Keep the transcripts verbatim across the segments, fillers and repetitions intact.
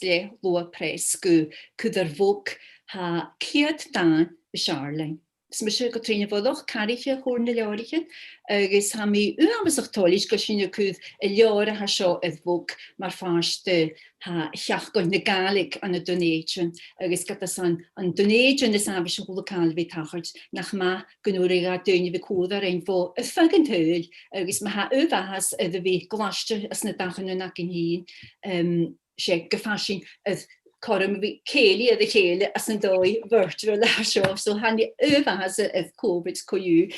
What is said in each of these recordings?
le Luath Press gu cur air bhog, tha ceud dàn as fheàrr leinn. Is mise Catrìona Mhoireach, cathraiche Chomhairle nan Leabhraichean, agus tha mi uabhasach toilichte gu bheil sinn a' cur an leabhar a tha seo air bhog mar phàirt de, tha, Sheachdain na Gàidhlig ann an Dùn Èideann, agus ged as ann an Dùn Èideann as àbhaist a h-uile càil a bhith a' tachairt, nach math gun urrainn do dhaoine a bhith còmhla rinn bho air feadh an t-saoghail, agus ma tha uabhas air a bhith glaiste anns na dathan againn fhìn, em, 's e gum faigh sinn an cothrom a bhith a' cèilidh air a chèile anns an dòigh virtual a tha seo. So tha uabhas air, air Covid co-dhiù.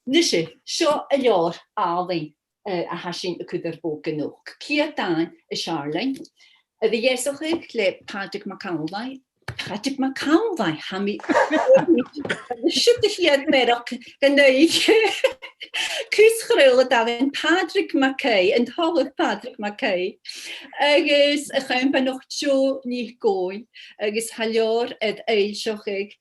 Nise, seo an leabhar àlainn, eh, a tha sinn a' cur air bhog a-nochd. Ceud dàn as fheàrr leinn. Air a dheasachadh le Pàdraig MacAmhlaigh. Pàdraig MacAmhlaigh, tha mi, siud a' chiad mhearachd gun oidhche. Cus chraoladh, a Dhòmhnaill, Pàdraig MacAoidh, an t-Ollamh Pàdraig MacAoidh. Agus a' Champanach Jo NicDhòmhnaill, agus tha an leabhar air fhoillseachadh,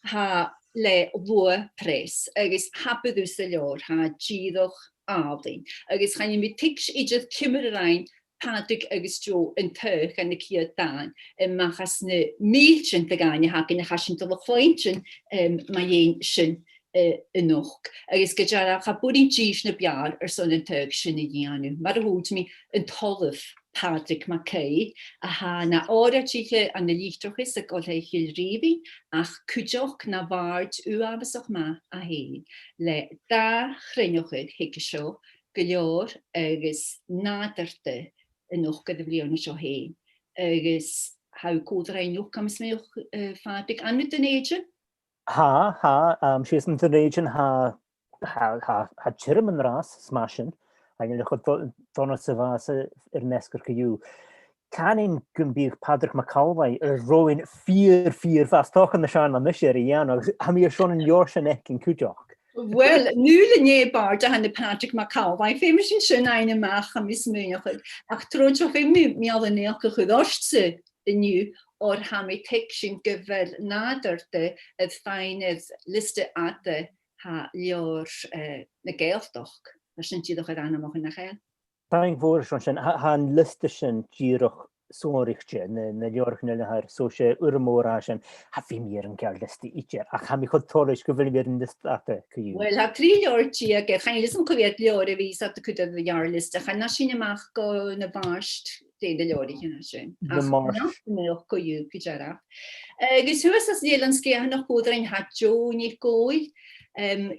tha, le Luath Press, agus abair thusa an leabhar, tha e dìreach àlainn. Agus chan eil mi a' tuigs' idir ciamar a rinn Pàdraig agus Jo an taghadh dhan a' chiad dàn, em, a-mach às na mìltean de dhàin a th' againn, ach tha sinn a' dol a chluinntinn, em, mu dheidhinn sin, eh, a-nochd. Agus gu dearbh, cha b' urrainn dithis na b' fheàrr airson an taghadh sin a dhèanamh. Mar a thuirt mi, an t-Ollamh Pàdraig MacAoidh, a tha na òraidiche ann an litreachas aig Oilthigh Chill Rìmhinn, ach cuideachd na bhàrd uabhasach math e fhèin, le dà chruinneachadh thairis air seo, Gu Leòr agus Nàdar De, a-nochd air a' bhliadhna seo fhèin. Agus tha thu còmhla rinn a-nochd, tha mi a' smaoineachadh, eh, Pàdraig, ann an Dùn Èideann? Tha, tha, um, sìos an Dùn Èideann, tha, tha, tha, tha tioram an-dràsta, 's math sin. Tha an leabhar cho do-, dona 's a bha e air an fheasgar co-dhiù. Chanainn gum biodh Pàdraig MacAmhlaigh air roghainn fìor, fìor fhàs, 's dòcha, na seann a-nis air a dhèanamh, agus tha mi airson an leabhar sin fhaicinn cuideachd. Uill, nuair a nì bàrd a tha na Pàdraig MacAmhlaigh, feumaidh sinn sin fhaighinn a-mach, tha mi a' smaoineachadh. Ach trobhad, feumaidh mi meal-a-naidheachd a chur ortsa an-diugh, oir tha mi a' tuigsinn gu bheil Nàdar De air faighinn air liosta fhada, tha, Leabhar, eh, na Gàidhealtachd. Tha sin dìreach air ainmeachadh, nach eil? Taing mhòr airson sin, tha, tha an liosta sin dìreach sònraichte, na, na leabhraichean uile a th' air, so 's e urram mòr a tha sin. Tha, bidh mi air an ceàrr liosta idir, ach tha mi cho toilichte gu bheil mi air an liosta fhada co-dhiù. Uill, tha trì leabhar deug air, chan eil fhios agam cò mheud leabhar a bhios iad a' cur air a' gheàrr liosta, chan fhaigh sinn a-mach gu na màirt dè na leabhraichean a tha sin. Na màirt. Ach nach mbeadh co-dhiù gu dearbh. Agus shuas anns an Eilean Sgitheanach, còmhla rinn tha Jo NicDhòmhnaill, em,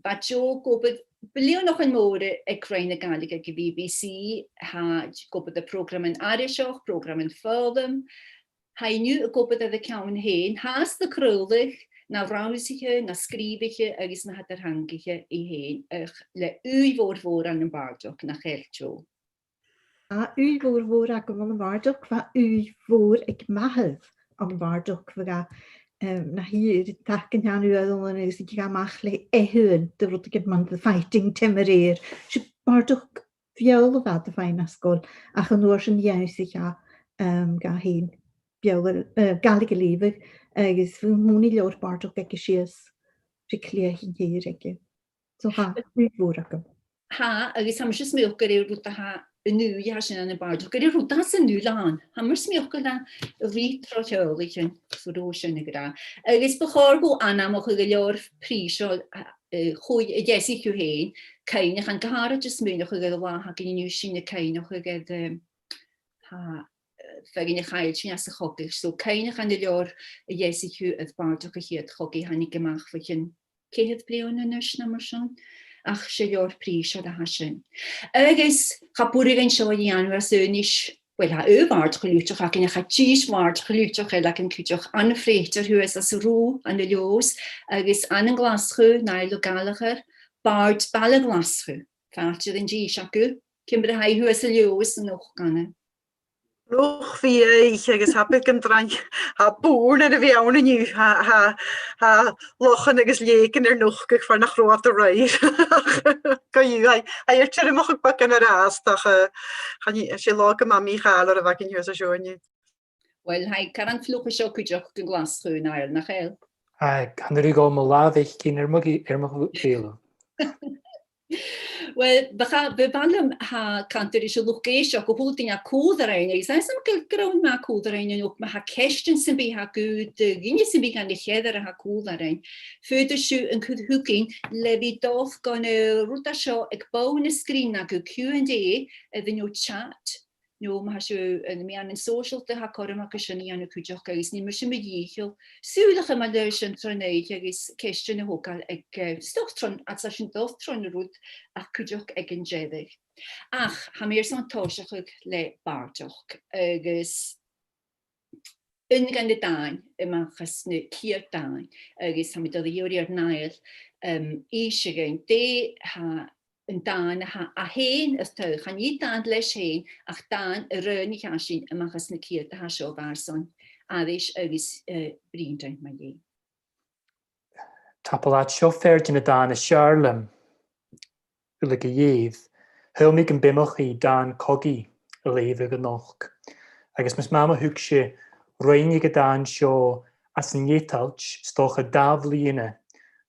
Bha Jo ag obair bliadhnaichean mòra aig Roinn na Gàidhlig aig a' B B C, tha i ag obair air prògraman aithriseach, prògraman foghlaim. Tha i an-diugh ag obair air a ceann fhèin. Tha i a' craoladh na rannsaiche, na sgrìobhaiche agus na h-eadar-theangaiche i fhèin, ach le ùidh mhòr mhòr ann am bàrdachd, nach eil, Jo? Tha ùidh mhòr, mhòr agam ann am bàrdachd, bha ùidh mhòr aig m' athair ann am bàrdachd, bha e, em, na h-uair a thachair an t-seann uair ann agus a' tighinn a-mach le eathadh de rudeigin mar The Fighting Temeraire. 'S e bàrdachd Bheurla a bha iad a' faighinn na sgoil, ach an uair sin dh'ionnsaich e, em, dha fhèin Beurla, eh, Gàidhlig a leughadh, agus bha an-còmhnaidh leabhar bàrdachd aige sìos ri cliathaich an tìr aige. So tha, ùidh mhòr agam. Tha, agus tha mise a' smaoineachadh gur e rud a tha an ùidh a tha sin ann am bàrdachd, gur e rud a tha san fhuil ann. Tha mise a' smaoineachadh gu bheil e ri tro theaghlaichean, so rud sin ag ràdh. Agus bu chòir dhomh ainmeachadh an leabhar prìseil, eh, a chuir, a dheasaich thu fhèin, Cuimhneachan, gu h-àraid a' smaoineachadh air an latha againn an-diugh, sinn a' cuimhneachadh air, eh, tha, eh, feadhainn a chaill sinn anns a' chogadh. So Cuimhneachan, an leabhar a dheasaich thu air bàrdachd a' Chiad Chogaidh, thàinig e a-mach bho chionn ceithir bliadhna a-nis no mar sin, ach 's e leabhar prìseil a tha sin. Agus cha b' urrainn dhuinn seo a dhèanamh às aonais, uill, tha aon bhàrd chliùiteach againn, ach tha dithis bhàrd chliùiteach eile againn cuideachd, Anna Frater shuas às an Rubha ann an Leòdhas, agus ann an Glaschu, Niall O'Gallagher, bàrd Baile Ghlaschu. Fàilte dhan dithis agaibh. Ciamar a tha i shuas an Leòdhas a-nochd, Anna? Luchd-fiadhaich agus tha e beag an-dràsta, tha bùrn air a bhith ann an-diugh, tha, tha, tha lochan agus lèigean air nochdadh far nach robh iad a-riamh. Co-dhiù, tha, tha i air tiormachadh beagan an-dràsta, ach, eh, chan e, 's e latha gu math mì-chàilear a bh' againn shuas an seo an-diugh. Uill, tha i caran fliuch an seo cuideachd gu Glaschu, a Nèill, nach eil? Aidh, chan urrainn dhomh mo làmh fhaicinn air mo, air mo bheulaibh. Uill, bha, bha, b' fheàrr leam a bhith a' cantainn ris an luchd-èisteachd gu bheil daoine còmhla rinn, agus tha mi a' smaoineachadh gu bheil grunn math còmhla rinn, no ma tha ceistean sam bith aca do dhuine sam bith dha na ceathrar a tha còmhla rinn. Faodaidh sibh an cur thugainn le bhith a' dol gun an rud a tha seo aig bonn na sgrìn agaibh, Q and A, air neo chat, no ma tha sibh air na meadhanan sòisealta, tha cothrom agaibh sin a dhèanamh cuideachd, agus nì mise mo dhìcheall sùil a chumail air sin tron oidhche agus ceistean a thogail aig, eh, 's dòcha tron, fhad 's a tha sinn a' dol tron an rud, ach cuideachd aig an deireadh. Ach tha mi airson tòiseachadh le bàrdachd, agus aon de na dàin a-mach às na ciad dàin, agus tha mi a' dol a dh'iarraidh air Niall, um, innse dhuinn dè tha an dàn a tha e fhèin air tòiseachadh, chan e dàn leis fhèin, ach dàn a rinn a' chàisean a-mach às na ciad a tha seo, a bheil sin ceart, agus, eh, bruidhinn rinn mu dheidhinn. Tapadh leat, seo fear de na dàin as fheàrr leam uile gu lèir. Shaoil mi gum biodh e math dàn cogaidh a leughadh a-nochd. Agus mas math mo thuigse, rinneadh an dàn seo anns an Eadailt, 's dòcha dà bhliadhna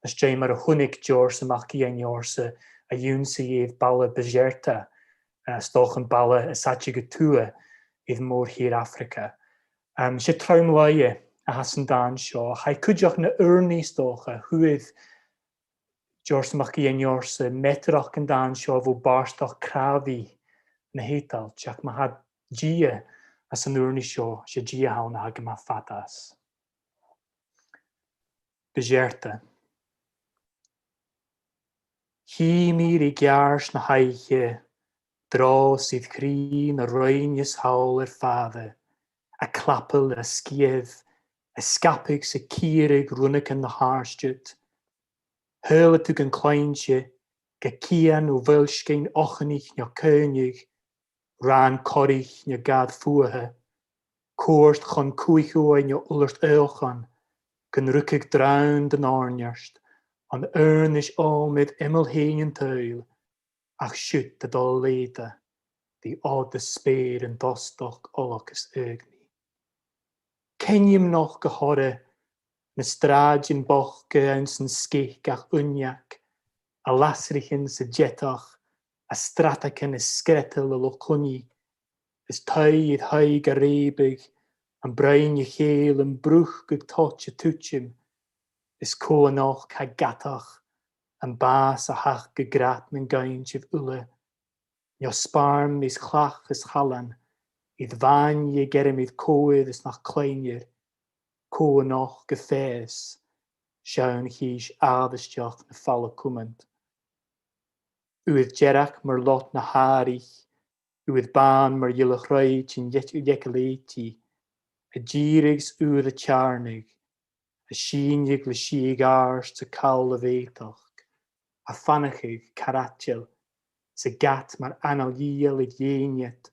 às dèidh mar a chunnaic Deòrsa Mac Iain Deòrsa a dh'ionnsaigh air baile Bizerta, eh, 's dòcha am baile as fhaide gu tuath air mòr-thìr Afraga. Em, 's e trom-laighe a th' anns an dàn seo. Tha e cuideachd na ùrnaigh, 's dòcha, a fhuair Deòrsa Mac Iain Deòrsa, meatrachd an dàin seo bho bàrdachd chràbhaidh na h-Eadailt, ach ma tha Dia anns an ùrnaigh seo, 's e Dia a th' ann a tha gu math fada às. Bizerta. Chì mi ri geàrd na h-oidhche, droch sìth chrìdh na roinn-sa thall air fàire, a' clapadh le sgiamh, a' sgapadh 's a' ciaradh rionnagan na h-àird ud. Shaoileadh tu gun cluinneadh tu, gu cian no bhoillsginn, ochanaich no caoineadh, ràn corraich no gad fuatha, cuairt chun cùich-uaigh no ulart fhaochan, gun ruigeadh dràin den òirneart, an fhìrinn is àm air iomall fhèin an t-saoghail, ach siud a' dol a leudachadh, ri òdas speur an dustach olc is aognaidh. Cuimhnichidh mi a-nochd gu h-àraidh na sràidean bochda anns an sgeith gach uinneag, a lasraichean sa deatach, a sradagan is sgreadail a' Loch Coinidh, is taigh air thaigh ga reubadh, am broinn a chèil, am bruch gu toit a' tuiteam, is cò a-nochd tha gadach, am bàs a thachd gu grad nan gàirdean uile, neo spàirn is clach is challan, air bhàinidh a' gearmaid cobhair is nach cluinnear, cò a-nochd a phàs, seann chìs àbhaisteach na fala cumanta. Uair dearg mar lot na h-àraich, uair bàn mar ghille chroit an leit-, leigeil èitidh, a' dìreadh 's uair a' teàrnadh, a' sìneadh le sìth àrd 's a' call a' bhètach, a' fanachadh car aideil, 's a' gad mar anail dhìcheall a' dèanamh,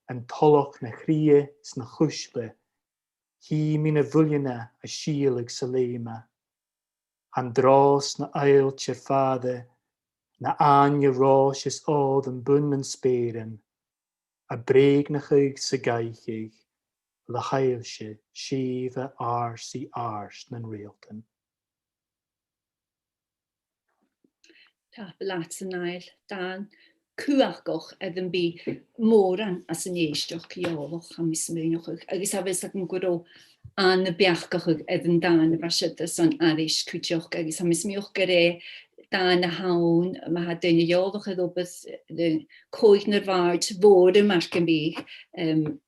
an t-olc na chridhe 's na chuisle, chì mi na buillean a' sìoladh sa leum. An droch na h-aillte fada, na àine-rois is òr am bun nan speuran, a' breugnachadh 's a' gàireachdainn le h-aillse sèimhe àrsaidh àrd nan reultan. Tapadh leat, a Nèill. Dàn cumhachdach air am bi mòran às an èisteachd eòlach, tha mi a' smaoineachadh, agus tha fhios agam gun robh an-bheachdachadh air an dàn a bha siud airson aithris cuideachd, agus tha mi a' smaoineachadh gur e dàn a th' ann, ma tha daoine eòlach air obair, eh, còignear bhàrd mhòra mar gum biodh, em,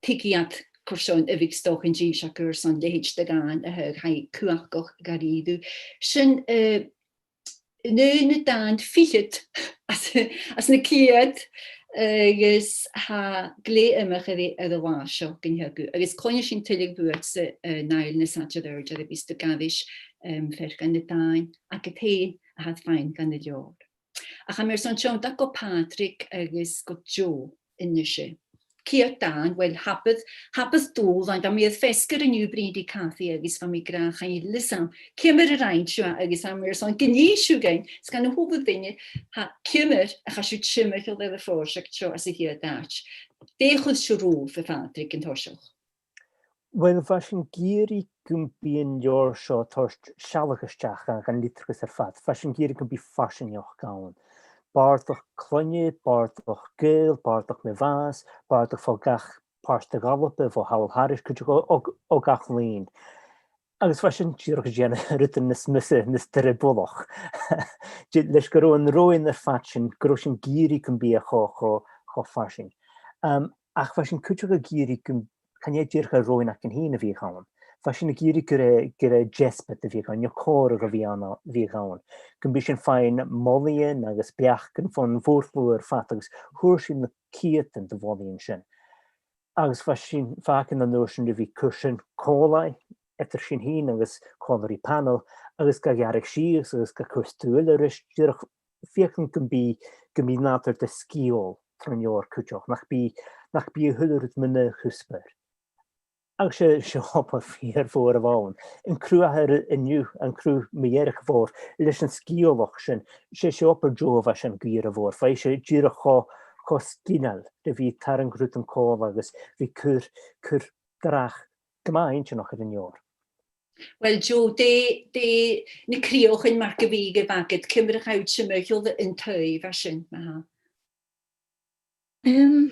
tuigidh iad carson a bhiodh 's dòcha an dithis aca airson leithid de dhàn a thaghadh, tha i cumhachdach dha-rìribh. Sin, eh, an aon dàn fichead às, às na ciad, agus tha glè iomagh air, air an là seo gun teagamh. Agus cluinnidh sinn tuilleadh bhuatsa, eh, a Nèill, nas fhaide air adhart, nuair a bhios tu ag aithris, em, fear de na dàin agad fhèin a tha air faighinn dhan an leabhar. Ach tha mi airson tionndadh gu Pàdraig agus gu Jo a-nise. Ciad dàn, uill, thapaidh, thapaidh dùbhlan, bha mi air feasgar an-diugh a' bruidhinn ri Cathy agus bha mi ag ràdh, chan eil fhios agam ciamar a rinn sibh e, agus tha mi airson gun innis sibh dhuinn, 's dhan a h-uile duine, tha, ciamar a chaidh sibh timcheall air a' phròiseact seo anns a' chiad àite. Dè chuir sibh romhaibh, a Phàdraig, an toiseach? Uill, bha sinn ag iarraidh gum bi an leabhar seo a' toirt sealladh a-steach dhan, dhan litreachas air fad. Bha sinn ag iarraidh gum bi farsaingeachd ann. Bàrdachd cloinne, bàrdachd gaoil, bàrdachd mu bhàs, bàrdachd bho gach pàirt de dh'Alba, bho thall thairis, cuideachd o, o, o gach linn. Agus bha sin dìreach a' dèanamh rudan nas miosa, nas duilghe buileach. Dè, leis gun robh an roghainn air fad sin, gun robh sinn ag iarraidh gum biodh e cho, cho, cho farsaing. Um, ach bha sinn cuideachd ag iarraidh gum, chan e dìreach an roghainn againn fhìn a bhiodh ann. Bha sinn ag iarraidh gur e, gur e deasbad a bhiodh ann, no còmhradh a bhiodh ann, a bhiodh ann. Gum bi sinn a' faighinn molaidhean agus beachdan bhon mhòr-shluagh air fad agus fhuair sinn na ceudan de mholaidhean sin. Agus bha sinn, bha againn an uair sin ri bhith a' cur sin còmhla eadar sinn fhìn agus còmhla ri panail, agus ga ghearradh sìos agus ga cur tuilleadh a-rithist, dìreach feuchainn gum bi, gum bi nàdar de sgeul tron leabhar cuideachd, nach bi, nach bi a h-uile rud mun aon chuspair. Agus 's e, 's e obair fìor mhòr a bh' ann. An cruth a th' air an-diugh, an cruth mu dheireadh a' leabhair, leis an sgeulachd sin, 's e, 's e obair Joe a bha sin gu ìre mhòr. Bha ise dìreach cho, cho sgileil ri bhith a' tarraing rudan còmhla agus ri cur, cur dreach gu math inntinneach air an leabhar. Uill, Joe, dè, dè na crìochan mar gum biodh a bh' agad, ciamar a chaidh sibh timcheall an taigh a bha sin, ma-thà? Um,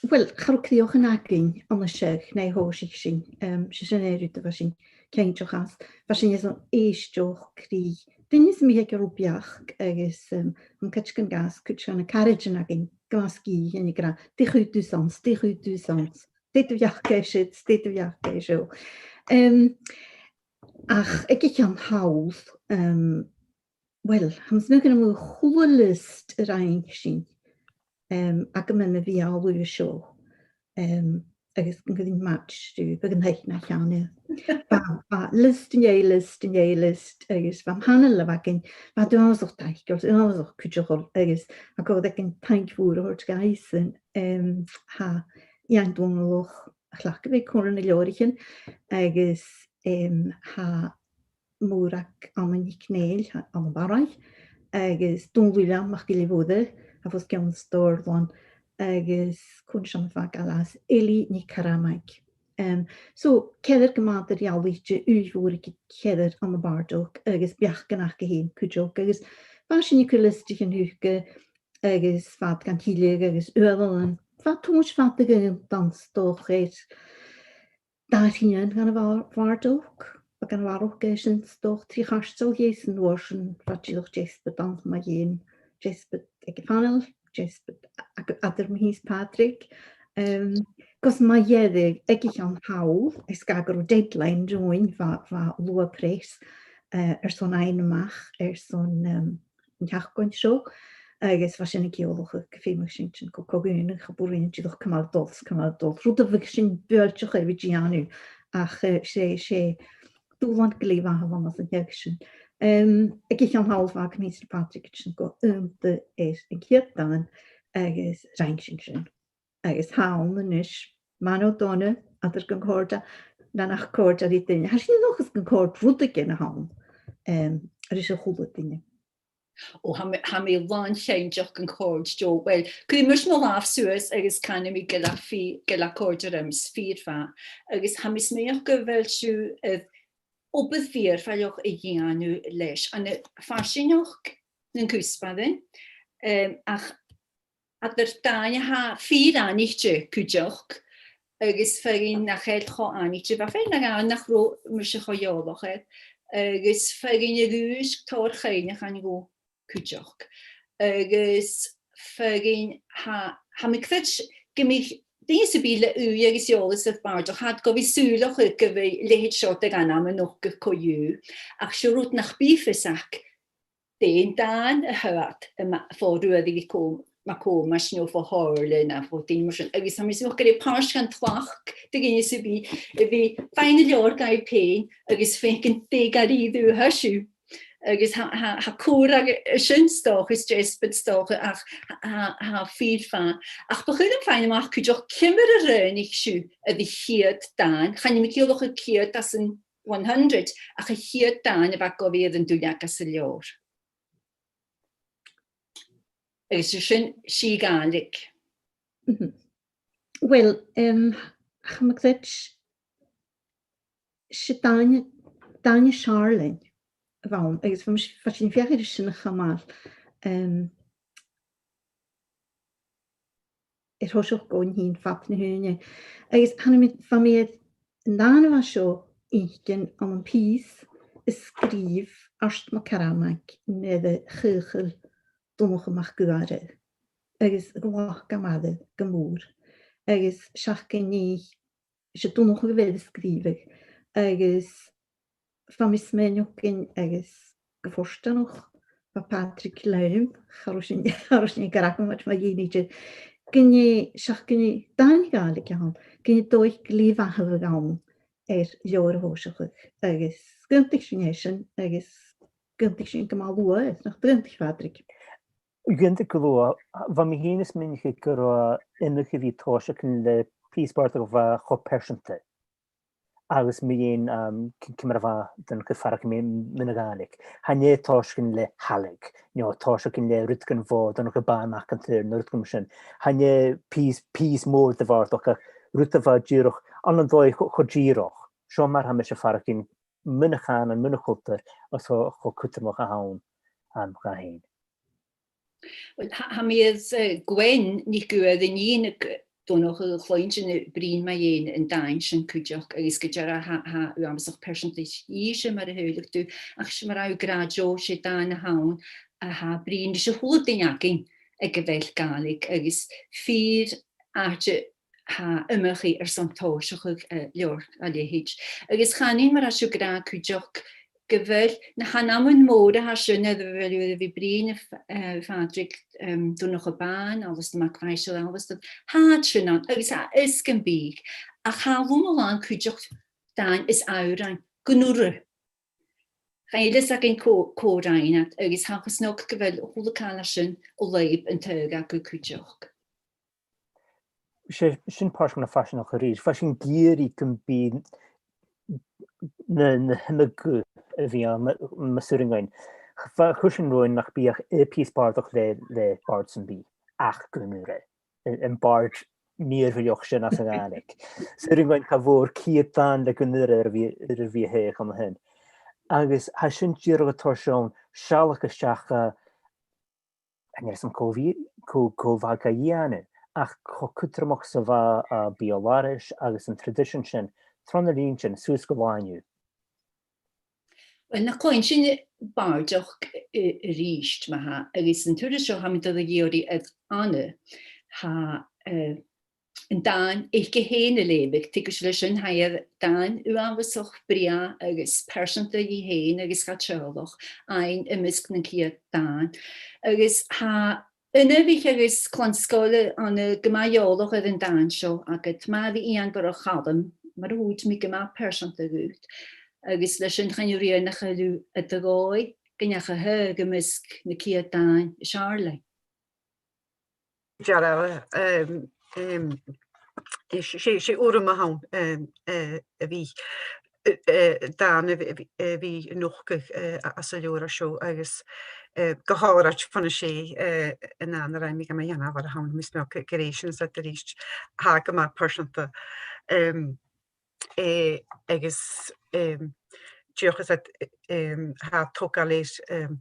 uill, cha robh crìochan againn an toiseach, nuair a thòisich sinn. Um, 's e sin an rud a bha sinn cinnteach às. Bha sinn airson èisteachd ri daoine sam bith aig an robh beachd agus, um, an cuid gun cas, cuid de na caraidean againn, gu math sgìth, ag ràdh, dè chuir thusa anns, dè chuir thusa anns, dè do bheachd air siud, dè do bheachd air seo. Um, ach aig a' cheann thall, um, uill, tha mi a' smaoineachadh gur e a-mach à a h-uile liosta a rinn sinn, um, agam am a bhith a' dol an seo, um, agus gun cuir mi match riutha, beagan thaic na cheann. Bha, bha liosta an dèidh liosta an dèidh liosta, agus bha am panail a bh' againn, bha iad uabhasach taiceil, uabhasach cuideachail, agus tha cuideigin taing mhòr a thoirt dhaibhsan, um, tha Iain Dòmhnallach a chleachd a bhith còmhla ri na leabhraichean, agus, um, tha Mòrag Anna NicNèill, tha, ann am Barraigh, agus Dòmhnall Uilleam MacGilleMhoire, a tha os cionn Stòrlann, agus cò ris a tha mi a' fàgail às, Eilidh NicCarmaig. Um, so, ceathrar gu math eadar-dhealaichte, ùidh mhòr aig a' cheathrar ann am bàrdachd, agus beachdan aca fhèin cuideachd, agus bha sinn a' cur liostaichean thuca, agus bha iad gan tilleadh, agus uaireannan, bha tomhas fada gu h-aonta ann, 's dòcha, air dà thrian dhen a' bhàr-, bhàrdachd, bha gun a' bhàrdachd aig sin, 's dòcha, trì chairteal dheth, 's an uair sin bha dìreach deasbad ann, mu dheidhinn, deasbad aig a' phanail, deasbad a-, aig, eadar mi fhìn is Pàdraig. Um, gus mu dheireadh aig a' cheann thall, is gu robh deadline romhainn, bha, bha Luath Press, eh, airson fhaighinn a-mach airson, um, an t-seachdain seo, agus bha sin a' ciallachadh gum feumadh sinn sin co-, co-dhùnadh, cha b' urrainn dìreach cumail a' dol 's cumail a' dol. Rud a bhiodh sinn buailteach air a bhith a' dèanamh, ach, eh, 's e, 's e dùbhlan glè mhath a bh' ann às an t-seagh sin. Um, aig a' cheann thall bha agam fhìn is Pàdraig sin gu aonta air a' chiad dàn, agus rinn sinn sin. Agus tha ann a-nis, mar a tha dona, eadar gun còrd e, nan ach còrd e ri daoine. Tha sinn an dòchas gun còrd rudeigin a th' ann, um, ris a h-uile duine. O, tha mi, tha mi làn chinnteach gun còrd, Joe. Uill, cuiridh mise mo làmh suas agus canaidh mi gu bheil e fì-, gu bheil e a' còrdadh rium, 's fìor mhath. Agus tha mi a' smaoineachadh gu bheil sibh air obair fìor fhaiceallach a dhèanamh leis. Ann am farsaingeachd nan cuspairean, um, ach eadar dàin a tha fìor aithnichte cuideachd, agus feadhainn nach eil cho aithnichte, bha feadhainn a rinn nach robh mise cho eòlach air, agus feadhainn a dhùisg tòrr chuimhneachan dhomh cuideachd. Agus feadhainn tha, tha mi a' creids' gum bi daoine sam bith le ùidh agus eòlas air bàrdachd, tha iad gu bhith sùileachadh gu bheil a leithid seo de dh'ainm a' nochdadh co-dhiù, ach 's e rud nach bi fios aca dè an dàn a thagh iad, em, fo Ruairidh Mac Thò-, Mac Thòmais no fo Shomhairle no fo daoine mar sin. Agus tha mi a' smaoineachadh gur e pàirt dhen tlachd do dhaoine sam bith a bhith a' faighinn an leabhar dhaibh fhèin agus faicinn dè gu h-àraidh a tha siud. Agus tha, tha, tha còir aig sin 's dòcha, is deasbad 's dòcha, ach tha, tha, tha e fìor mhath. Ach bu chaomh leam faighinn a-mach cuideachd ciamar a ràinig sibh air a' chiad dàn. Chan eil mi a' ciallachadh a' chiad às an one hundred, ach a' chiad dàn a bha gu bhith air an duilleag anns an leabhar. Agus 's e sin, 's e Gàidhlig. Mhm. Uill, em, tha mi a' creids' 'S e dàn, dàn as fheàrr leinn a bh' ann, agus bha mise, bha sinn a' feuchainn ri sin a chumail, em, air thoiseach gu h-aon fad na h-ùine. Agus thàinig mi, bha mi air an dàn a bha seo fhaicinn ann am pìos a sgrìobh Art MacCarmaig mu chaochail Dhonnchaidh MacGuaire, agus ghlac e m' aire gu mòr, agus seach gun e, 's e Donnchadh a bh' air a sgrìobhadh, agus bha mi a' smaoineachadh agus gu fortanach, bha Pàdraig leam, cha robh sinn, cha robh sinn ag ràdh mu dheidhinn idir, gun e, seach gun e dàn Gàidhlig a th' ann, gun e dòigh glè mhath a bh' ann air leabhar a thòiseachadh, agus dh'aontaich sinn air sin, agus dh'aontaich sinn gu math luath, nach do dh'aontaich Pàdraig? Dh'aontaich gu luath, bha mi fhìn a' smaoineachadh gun robh e iongantach a bhith a' tòiseachadh le pìos bàrdachd a bha cho pearsanta. Agus mu dheidhinn, um, c-, ciamar a bha Donnchadh a' faireachdainn mun a' Ghàidhlig. Chan e tòiseachadh le Thailig, no tòiseachadh le rudeigin bho Dhonnchadh Bàn Mac an t-Saoir, no rudeigin mar sin. Chan e pìos, pìos mòr de bhàrdachd, ach rud a bha dìreach, ann an dòigh cho, cho dìreach. Seo mar a tha mise a' faireachdainn mun a' chànan, mun a' chultar, agus cho, cho cudromach a th' ann, um, dha fhèin. Uill, tha, tha mi air, eh, Gwen NicGuaire, nighean aig Donnchadh, a chluinntinn a' bruidhinn mu dheidhinn an dàin sin cuideachd, agus gu dearbh tha, tha e uabhasach pearsanta dhìse, mar a shaoileadh tu, ach 's e mar a thuirt Jo, 's e dàn a th' ann a tha a' bruidhinn ris a h-uile duine againn aig a bheil Gàidhlig, agus fìor àite tha iomchaidh airson tòiseachadh, eh, leabhar a leithid. Agus chanainn, mar a tha sibh ag ràdh cuideachd, gu bheil na h-ainmean mòra a tha sin air a bheil thu air a bhith a' bruidhinn, eh, Pàdraig, em, Donnchadh Bàn, Alasdair mac Mhaighstir Alasdair, tha iad sin ann, agus tha fhios gum bi, ach tha Loma Làn cuideachd dàin is òrain gun urra. Chan eil fhios againn cò, cò rinn iad, agus tha e cho snog gu bheil a h-uile càil a tha sin a' lorg an taghadh agaibh cuideachd. 'S e sin pàirt na faisean a-rithist. Bha sinn ag iarraidh gum bi na, na h-imeachdan a bh' ann, ma-, mas urrainn dhuinn. Bha, chuir sinn romhainn nach bi ach aon pìos bàrdachd le, le bàrd sam bith, ach gun urra. Am, am bàrd mìorbhaileach sin às a' Ghàidhlig. 'S urrainn dhuinn cha mhòr ceud dàn le gun urra air a bhith, air a bhith a thaghadh an sin. Agus tha sin dìreach a' toirt sealladh a-steach a, chan eil fhios agam cò bhi-, cò, cò bha ga dhèanamh, ach cho cudromach 's a bha, a, beul-aithris agus an traidisean sin, tro na linntean, suas gu làithean. Uill, nach cluinn sinn bàrdachd, eh, a-rithist, ma-thà, agus an turas seo tha mi a' dol a dh'iarraidh air Anna, tha, eh, an dàn aice fhèin a leughadh, tuigidh sibh leis sin, tha e air dàn uabhasach brèagha agus pearsanta dhi fhèin agus dha teaghlach fhaighinn am measg nan ceud dàn. Agus tha inbhich agus clann-sgoile ann gu math eòlach air an dàn seo agad, Màiri Iain Mhurchaidh Chaluim, mar a thuirt mi, gu math pearsanta dhut. Agus leis sin chan urrainn nach eil thu air do dhòigh gun deach a thaghadh am measg nan ceud dàn as fheàrr leinn. Dearbh, em, em, 's e, 's e, 's e urram a th' ann, em, eh, a bhith, eh, eh, dàn a bhith, a bhith, a bhith a' nochdadh, eh, a-, anns an leabhar seo agus, eh, gu h-àraid bhon a 's e, eh, an dàn a rinn mi gam sheanmhair a th' ann, tha mi a' smaoineachadh gur e sin a-rithist, tha e gu math pearsanta, em, eh, agus, em, dìreach 's e, em, tha e a' togail air, em,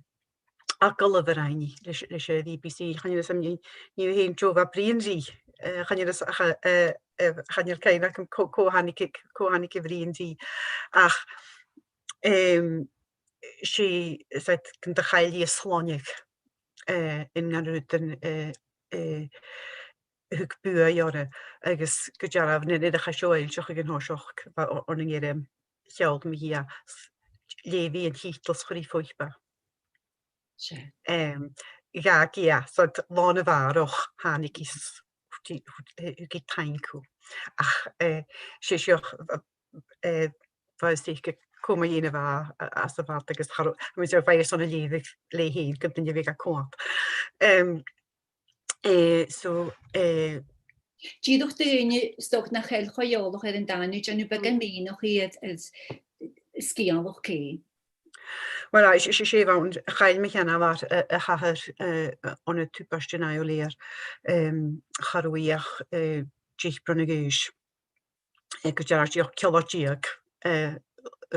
agallamh a rinn i leis, leis, eh, B B C. Chan eil fhios agam, nì, nì thu fhèin, Jo, a bha a' bruidhinn rithe, eh, chan eil fhios, ach, eh, eh, chan eil cuimhne agam cò, cò thàinig, cò thàinig a bhruidhinn rithe. Ach, em, 's e, 's e gun do chaill i a sloinneadh, eh, aon de na rudan, eh, eh, a thug buaidh oirre, agus gu dearbh, nuair, nuair a chaidh seo fhoillseachadh an toiseach, bha o-, oirnn an gearan, sheall mi dhi, leugh i an tiotal 's chuir i fuipa. Seadh. Em, dh'fhàg i e, so, làn a bharrachd, thàinig i 's, thuirt i, thuirt, eh, thug i taing thu. Ach, eh, 's e seo, eh, bha e stèidhichte cò mu dheidhinn a bha, a, às a' bhad agus cha robh, tha mi a' smaoineachadh bha e airson a leughadh leatha fhèin, gun duine a bhiodh ga coimhead. Em, eh, so, eh, Dìreach do dhaoine 's dòcha nach eil cho eòlach air an dàn, an dèanamh beagan mìneachaidh air, air sgeulachd e? Uill, aidh, 's e, 's e, 's e bh' ann, chaill mo sheanmhair, eh, a h-athair, eh, ann an tubaist an Iolaire, em, cha robh i ach, eh, deich bliadhna a dh'aois. Eh, gu dearbh, dìreach cealg deug, eh,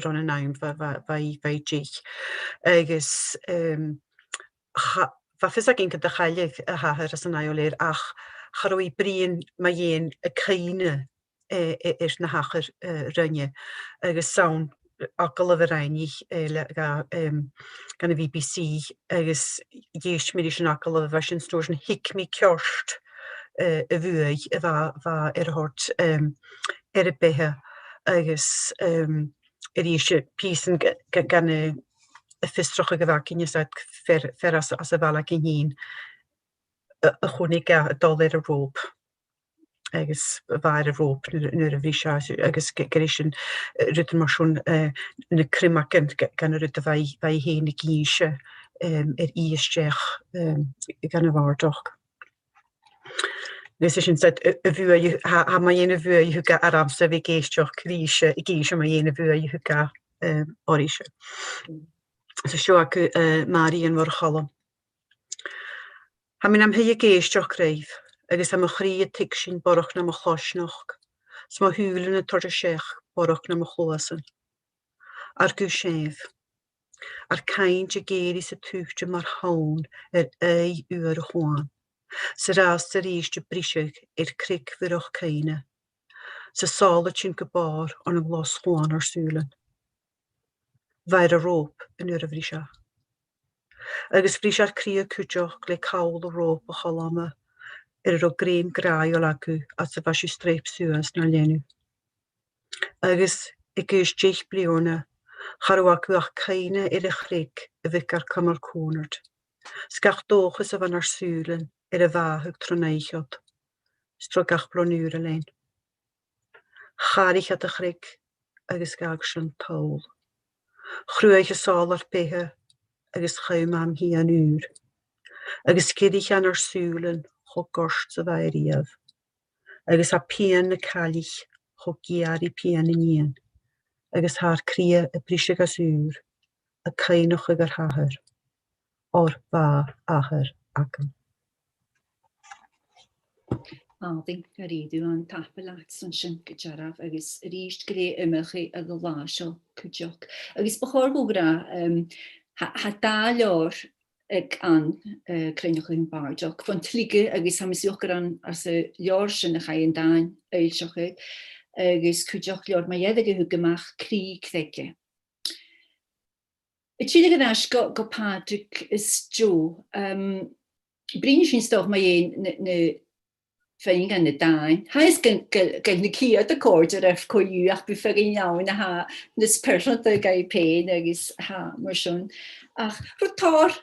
ron an àm, bha, bha, bha i, bha i deich. Agus, em, cha-, bha fios againn gun do chailleadh a h-athair anns an Iolaire, ach cha robh i a' bruidhinn mu dheidhinn a cuimhne, eh, eh, air na thachair, eh, rinne. Agus 's ann agallamh a rinn i, eh, le, dha, em, dhan a' B B C, agus dh'èist mi ris an agallamh a bha sin, 's an uair sin thuig mi ceart, eh, a' bhuaidh a bha, bha air a thoirt, em, air a beatha, agus, em, a-rithist, eh, pìosan ga-, ga-, dhan a', a' fiosrachadh a bh' againn, is iad fear, fear às, às a' bhaile againn fhìn, a, a chunnaic e a' dol air an ròp. Agus bha e air an ròp nuair, nuair a bhris e, agus gu, gur e sin, eh, rudan mar sin, eh, na criomagan, ga-, dhan an rud a bha i, bha i fhèin ag innse, em, air fighe a-steach, em, dhan a' bhàrdachd. Agus 's e sin, 's e, a, a' bhuaidh, tha, tha mu dheidhinn a' bhuaidh a thug e ormsa a bhith ag èisteachd ris, ag innse mu dheidhinn a' bhuaidh a thug e, em, oirrese. So seo agaibh, eh, Màiri Iain Mhurchaidh Chaluim. Tha mi nam shuidhe ag èisteachd ribh, agus tha mo chridhe a' tuigsinn barrachd na mo chloisneachd, 's mo shùilean a' toirt a-steach barrachd na mo chluasan. Ar guth sibh. Ar cainnt ag èirigh 's a' tuiteam mar thonn air aghaidh fhuar a' chuain, 's a-rèist 's a-rèist a' briseadh air creig bhiorach cuimhne, 's a' sòlairt sinn gu bàrr on an glas chuan ar sùilean. Bha e air an ròp an uair a bhris e. Agus bhris ar cridhe cuideachd le call an ròpa cholma, air an robh grèim gràdhail agaibh, fhad 's a bha sibh a' streap suas nar leanabh. Agus aig aois deich bliadhna, cha robh agaibh ach cuimhne air a' chreig a bh' aig ar cumail còmhnard, 's gach dòchas a bh' ann ar sùilean air a bhàthadh tron oidhche ud, 's tro gach bliadhn' ùr a lean. Charaich iad a' chreig agus dh'fhàg sin toll. Chruaidh an sòlar beatha agus chùm e am pian ùr, agus dh'èirich e nar sùilean cho goirt 's a bha e riamh, agus tha pian na caillich cho geur ri pian an nighean, agus tha ar cridhe a' briseadh às ùr, a' cuimhneachadh ar n-athair, oir bha athair agam. Àlainn, a Mhàiri, tapadh leat airson sin gu dearbh, agus a-rithist glè iomchaidh a' ghlàth seo cuideachd. Agus bu chòir dhomh a ràdh, em, tha, tha dà leabhar aig Anne, eh, Cruinneachaidhean Bàrdachd, Fon t-Slige, agus tha mi a' smaoineachadh gur ann às an leabhar sin a chaidh an dàn fhoillseachadh, agus cuideachd leabhar mu dheireadh a thug e a-mach, Crìoch Creige. A' tilleadh air ais gu, gu Pàdraig is Jo, um, bruidhnidh sinn 's dòcha mu dheidhinn na, na, feadhainn dha na dàin. Tha fhios gun, gun, gun na ciad a' còrdadh ribh co-dhiù, ach bidh feadhainn ann a tha nas pearsanta dhuibh fhèin agus tha mar sin. Ach rud tòrr,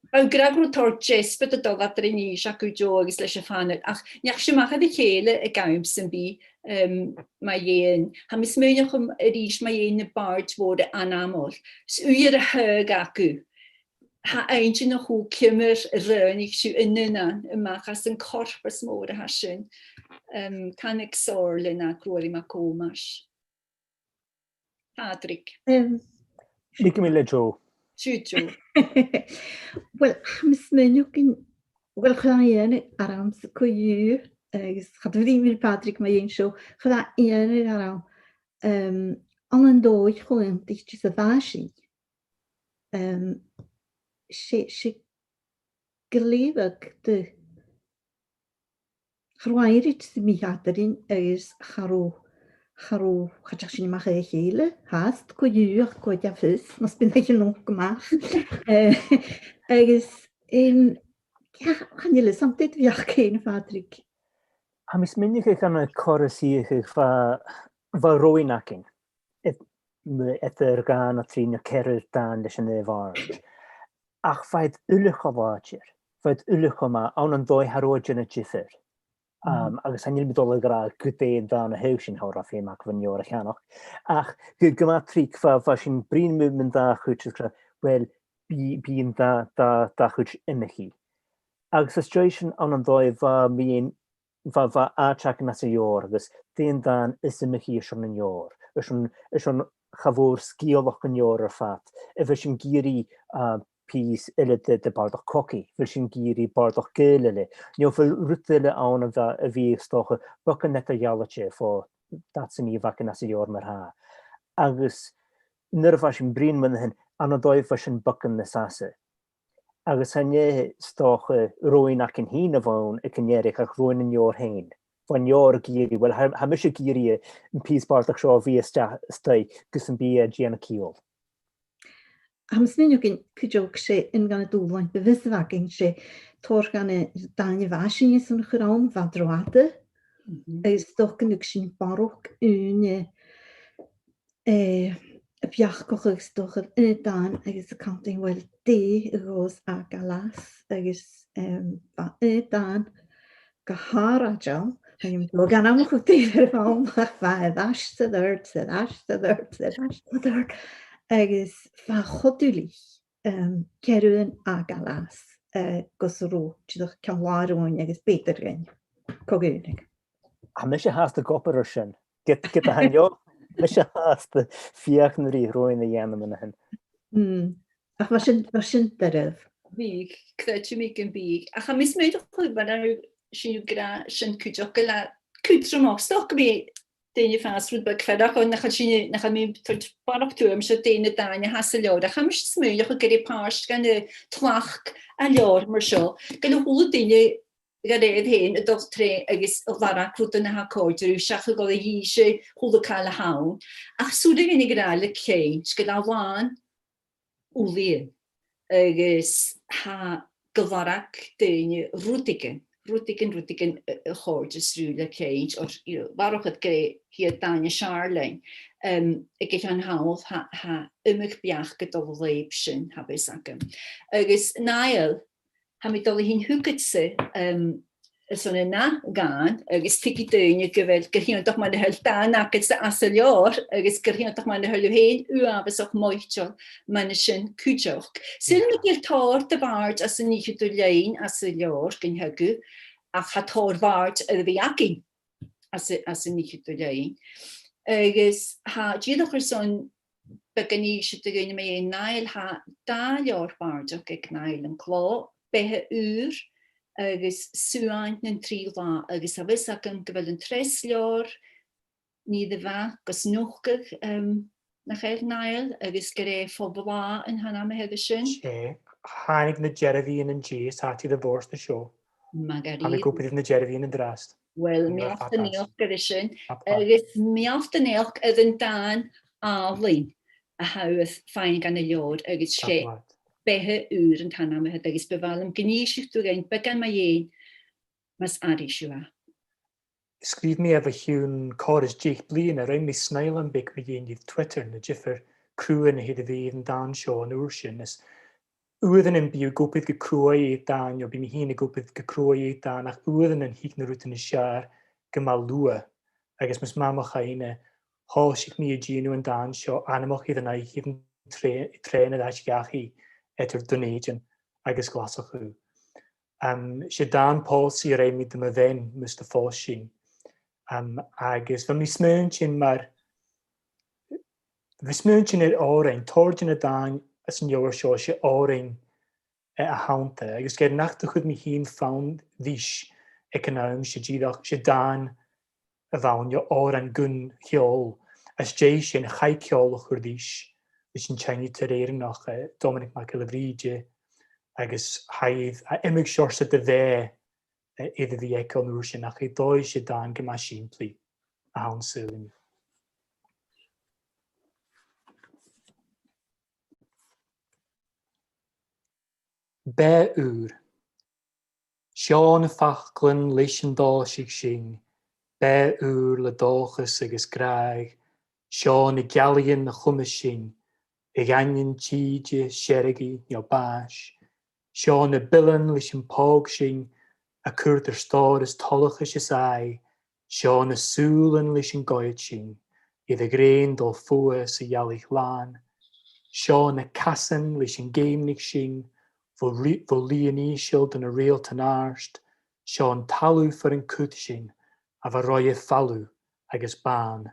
bha thu ag ràdh gun robh tòrr deasbad a' dol eadar an dithis agaibh, Jo, agus leis a' phanail, ach nì sinn a-mach air a chèile aig àm sam bith, em, mu dheidhinn, tha mi a' smaoineachadh a-rithist mu dheidhinn na bàird mhòra ainmeil. 'S ùidh air a thaghadh agaibh, tha e inntinneach cho ciamar a ràinig sibh an aon a-mach às a' chorpas mhòr a tha sin. Em, Tàinig Somhairle no Ruairidh MacThòmais. Pàdraig. Em, Leigidh mi le Jo. Siuthad, Jo. Uill, tha mi a' smaoineachadh gun, uill, chuir e iongnadh ormsa co-dhiù, agus cha do bhruidhinn mi ri Pàdraig mu dheidhinn seo, chuir e iongnadh orm, em, ann an dòigh cho inntinneach 's a bha sin. Em, 's e, 's e glè bheag de, cha robh aimhreit sam bith eadarainn agus cha robh, cha robh, cha deach sinn a-mach air a chèile fhathast, co-dhiù, ach co-dhiù, tha fios, mus bi an oidhche a-nochd a-mach. Eh, agus, em, chan eil fhios agam dè do bheachd fhèin, a Phàdraig. Tha mi a' smaoineachadh gun robh cor a' suidheachadh, bha, bha roghainn againn. Ead-, m-, eadar dhà no trì no ceithir dàin leis an aon bhàrd. Ach bha iad uile cho làidir, bha iad uile cho math, ann an dòigh cha robh e a' dèanamh diofar. Um, agus chan eil mi dol a ràdh gu dè an dàn a thagh sinn, cha robh feum agam an leabhar a cheannach. Ach gu, gu math tric bha, bha sinn a' bruidhinn mu, mun dà chuid, is gu, uill, bidh, bidh an dà, dà, dà chuid iomchaidh. Agus às dèidh sin, ann an dòigh, bha mi fhèin, bha, bha àite againn anns an leabhar, agus dè an dàn as iomchaidhe airson an leabhair, airson, airson cha mhòr sgeulachd an leabhair air fad. A bheil sinn ag iarraidh, ah, pìos eile de, de bhàrdachd cogaidh, a bheil sinn ag iarraidh bàrdachd gaoil eile, no a bheil rud eile ann a bha, a bhiodh, is dòcha, beagan eadar-dhealaichte bho dad sam bith a bh' againn anns an leabhar mar-thà. agus nuair a bha sinn a' bruidhinn mu dheidhinn, ann an dòigh bha sin beagan nas fhasa. Agus chan e 's dòcha roghainn againn fhìn a bh' ann aig an deireadh ach roghainn an leabhair fhèin. Bha an leabhar ag iarraidh, uill, tha, tha mise ag iarraidh am pìos bàrdachd seo a bhith a-staigh, a-staigh gus am bi e a' dèanamh ciall. Tha mi a' smaoineachadh gun cuideachd 's e aon de na dùbhlain bu mhiosa a bh' againn, 's e tòrr dha na dàin a bha sinne airson a chur ann, bha iad ro fhada, agus 's dòcha gun tug sinn barrachd ùine, eh, a bheachdachadh 's dòcha air aon dàn agus a' cantainn, uill, dè a ghabhas a ghabhail às, agus, em, bha aon dàn gu h-àraid ann, chan eil mi a' dol a dh'ainmeachadh dè bh' ann, ach bha e air ais 's air adhart, 's air ais 's air adhart, 's air ais 's air adhart. Agus bha e cho duilich, em, ceathramhan a ghabhail às, eh, gus an robh, dìreach ceann-latha romhainn agus b' fheudar dhuinn co-dhùnadh. Tha mise fhathast ag obair air sin. Ged, ged a tha an leabhar, mise fhathast a' feuchainn ri roghainn a dhèanamh an sin. Mm. Ach bha sin, bha sin doirbh. Bhiodh, creididh mi gum biodh. Ach tha mi a' smaoineachadh mar a bha sibh ag ràdh sin cuideachd, gu bheil e cudromach, 's dòcha gum bi daoine a' fàs rud beag feargach oirnn nach eil sinn, nach eil mi a' toirt barrachd tuairmse air na dàin a tha san leabhar. Ach tha mise a' smaoineachadh gur e pàirt dhen tlachd an leabhair mar seo, gu bheil a h-uile duine dha rèir fhèin a' dol troimhe agus a' lorg rudan a tha a' còrdadh riutha seach a dhol a dh'innse a h-uile càil a th' ann. Ach 's urrainn dhuinn a ràdh le cinnt gu bheil e làn ulaidhean agus tha e gu lorg daoine rudeigin, rudeigin, rudeigin a, a chòrdas riutha le cinnt, or, you know, bharrachd air gur e a' chiad dàn as fheàrr leinn, em, aig a' cheann thall, tha, tha iomadh beachd a' dol an lùib sin, tha fhios agam. Agus Niall, tha mi a' dol a thighinn thugadsa, em, airson an ath dhàn, agus tuigidh daoine gu bheil, gur h-iongantach mura h-eil dàn agadsa anns an leabhar, agus gur h-iongantach mura h-eil thu fhèin uabhasach moiteil mun a sin cuideachd. Saoilidh mi gu bheil tòrr de bhàird às an fhicheadamh linn anns an leabhar gun teagamh, ach tha tòrr bhàird air a bhith againn anns a', anns an fhicheadamh linn. Agus tha, dìreach airson beagan innse do dhaoine mu dheidhinn Niall, tha dà leabhar bàrdachd aig Niall an clò, Beatha Ùr agus Suain nan Trì Là, agus tha fhios agam gu bheil an treas leabhar, Nì do Mhac, gus nochdadh, em, nach eil, Niall, agus gur e Fo Bhlàth an t-ainm a th' air sin. 'S e, thàinig na dearbhaidhean an-dè, 's tha iad air a' bhòrd an seo. Math dha-rìribh. Tha mi ag obair air na dearbhaidhean an-dràsta. Uill, meal do naidheachd air sin. Agus meal do naidheachd air an dàn àlainn a tha thu a' faighinn dhan an leabhar, agus 's e Beatha Ùr an t-ainm a th' air, agus bu mhath leam gun innseadh tu dhuinn beagan mu dheidhinn mus aithris thu e. Sgrìobh mi e bho chionn còrr is deich bliadhna, rinn mi snàithlean beag mu dheidhinn air Twitter, na diofar cruaidhean a th' air a bhith air an dàn seo an uair sin. Is uaireannan bidh thu ag obair gu cruaidh air dàin, no bidh mi fhìn ag obair gu cruaidh air dàn, ach uaireannan thig na rudan as fheàrr gu math luath. Agus mas math mo chuimhne, thòisich mi a' dèanamh an dàn seo a-mach air an oidhche air an trè-, trèana air ais dhachaigh eadar Dùn Èideann agus Glaschu. Um, 's e dàn pòsaidh a rinn mi do mo bhean mus do phòs sinn. Um, agus bha mi a' smaointinn mar, bha mi a' smaointinn air òrain, tòrr de na dàin anns an leabhar seo, 's e òrain, eh, a th' annta, agus ged nach do chuir mi fhìn fonn ris aig an àm, 's e dìreach, 's e dàn a bh' ann, no òran gun cheòl. Às dèidh sin, chaidh ceòl a chur ris, leis an t-seinneadair Èireannach, eh, Dominic Mac Giolla Bhríde, agus tha e, tha iomadh seòrsa de bheatha, eh, air a bhith aige an uair sin, ach air dòigh 's e dàn gu math sìmplidh a th' ann, saoilidh mi. Beatha ùr. Seo na faclan leis an tòisich sinn, beatha ùr le dòchas agus gràdh. Seo na geallaidhean a chumas sinn, a dh'aindeoin tìde, seargaidh no bàis. Seo na bilean leis am pòg sinn, a' cur dar stòr is toileachas is aghaidh. Seo na sùilean leis an ghoid sinn, air a' ghrèin dol fodha sa ghealaich làn. Seo na casan leis an ceumnaich sinn, bho ri-, bho lìon ìosal do na reultan àrd. Seo an talamh far an cuir sinn, a bha roimhe falamh agus bàn.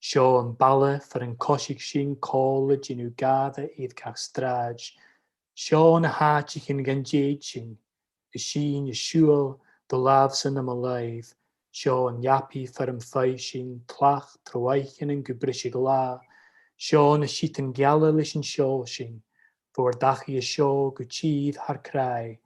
Seo am baile far an coisich sinn còmhla, dèanamh gàire air gach sràid. Seo na h-àiteachan dhan tèid sinn, is sinn a' siubhal do làmh-sa nam làimh. Seo an leabaidh far am faigh sinn tlachd tro oidhcheannan gu briseadh là. Seo na sitan geala leis an seòl sinn, bho ar dachaigh an seo gu tìr thar cràidh.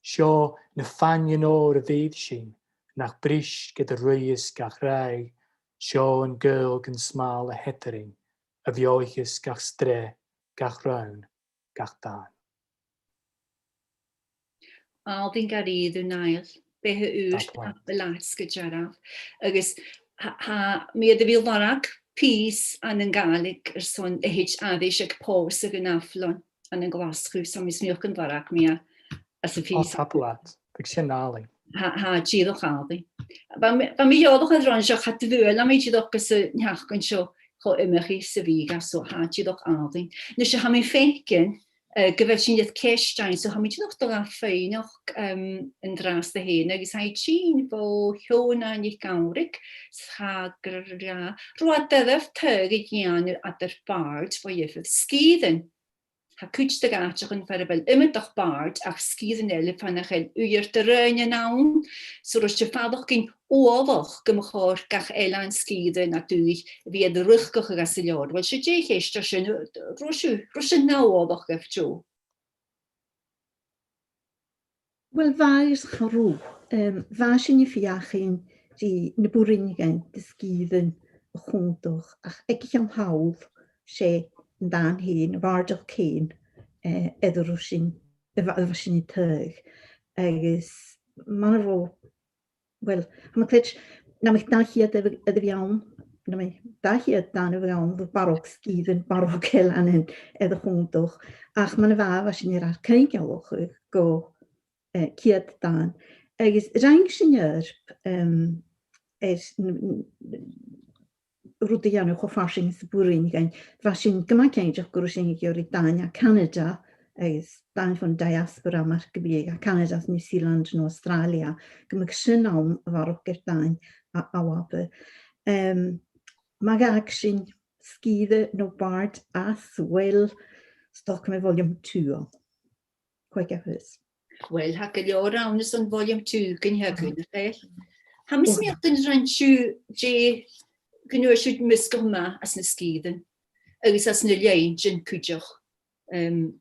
Seo na fàinnean òir a mhaireadh sinn, nach bris ged a ruitheas gach ràith. Seo an gaol gun smàl a theadairinn, a bheothaicheas gach sreath, gach rann, gach dàn. Àlainn gu dearbh, a Nèill, beatha ùr. Tapadh leat. Tapadh leat gu dearbh. Agus tha, tha mi air a bhith a' lorg pìos ann an Gàidhlig airson a thèid aithris aig pòsadh an ath-bhliadhna ann an Glaschu, so tha mi a' smaoineachadh gun lorg mi e às a' phìos. Ò, tapadh leat. Bhiodh sin àlainn. Tha, tha, dìreach àlainn. Bha mi, bha mi eòlach air an rud seo, cha do bhuail e mi dìreach gus an t-seachdain seo cho iomchaidh 's a bhiodh e, so tha, dìreach àlainn. A-nis, tha mi a' faicinn, eh, gu bheil sinn air ceist ann, so tha mi dìreach a' dol a dh'fhaighneachd, em, an-dràsta fhèin, agus tha i a' tighinn bho Sheòna NicAmhlaigh, 's tha i ag ràdh, robh e doirbh taghadh a dhèanamh eadar bàird bho dhiofar sgìrean. Tha cuid de dh'àiteachan far a bheil iomadach bàrd ach sgìrean eile far nach eil uiread de dhaoine ann, so robh sibh a' faireachdainn uallach gum bu chòir gach eilean, sgìre no dùthaich a bhith air a riochdachadh anns an leabhar. Uill, 's e, dè a' cheist a tha sin, robh sibh, robh sin na uallach dhuibh, Jo? Uill, bha is cha robh, em, bha sinn a' feuchainn ri na b' urrainn dhuinn de sgìrean a chunntadh, ach aig a' cheann thall, 's e an dàn fhèin, a' bhàrdachd fhèin, eh, air an robh sinn, a bha, a bha sinn a' taghadh. Agus mar a bha, uill, tha mi a' creids', nam biodh dà cheud air, air a bhith ann, nam biodh dà cheud dàn air a bhith ann, bha barrachd sgìrean, barrachd eileanan air a chunntadh, ach mar a bha, bha sinn air ar cuingealachadh gu, eh, ceud dàn. Agus rinn sinn oidhirp, em, air n-, n-, rud a dhèanamh cho farsaing 's a b' urrainn dhuinn. Bha sinn gu math cinnteach gun robh sinn ag iarraidh dàin à Canada, agus dàin bhon diaspora mar gum biodh, à Canada is New Zealand no Australia, gum biodh sin ann a bharrachd air dàin à Alba. Em, ma dh'fhàg sinn sgìre no bàrd às, uill, 's dòcha gum bi volume two ann. Chuige a-bhos. Uill, tha gu leòr ann airson volume two gun teagamh, nach eil? Tha mi a' smaoineachadh gun do rinn sibh, dè, gun d' fhuair sibh measgachadh math às na sgìrean agus às na linntean cuideachd. Em,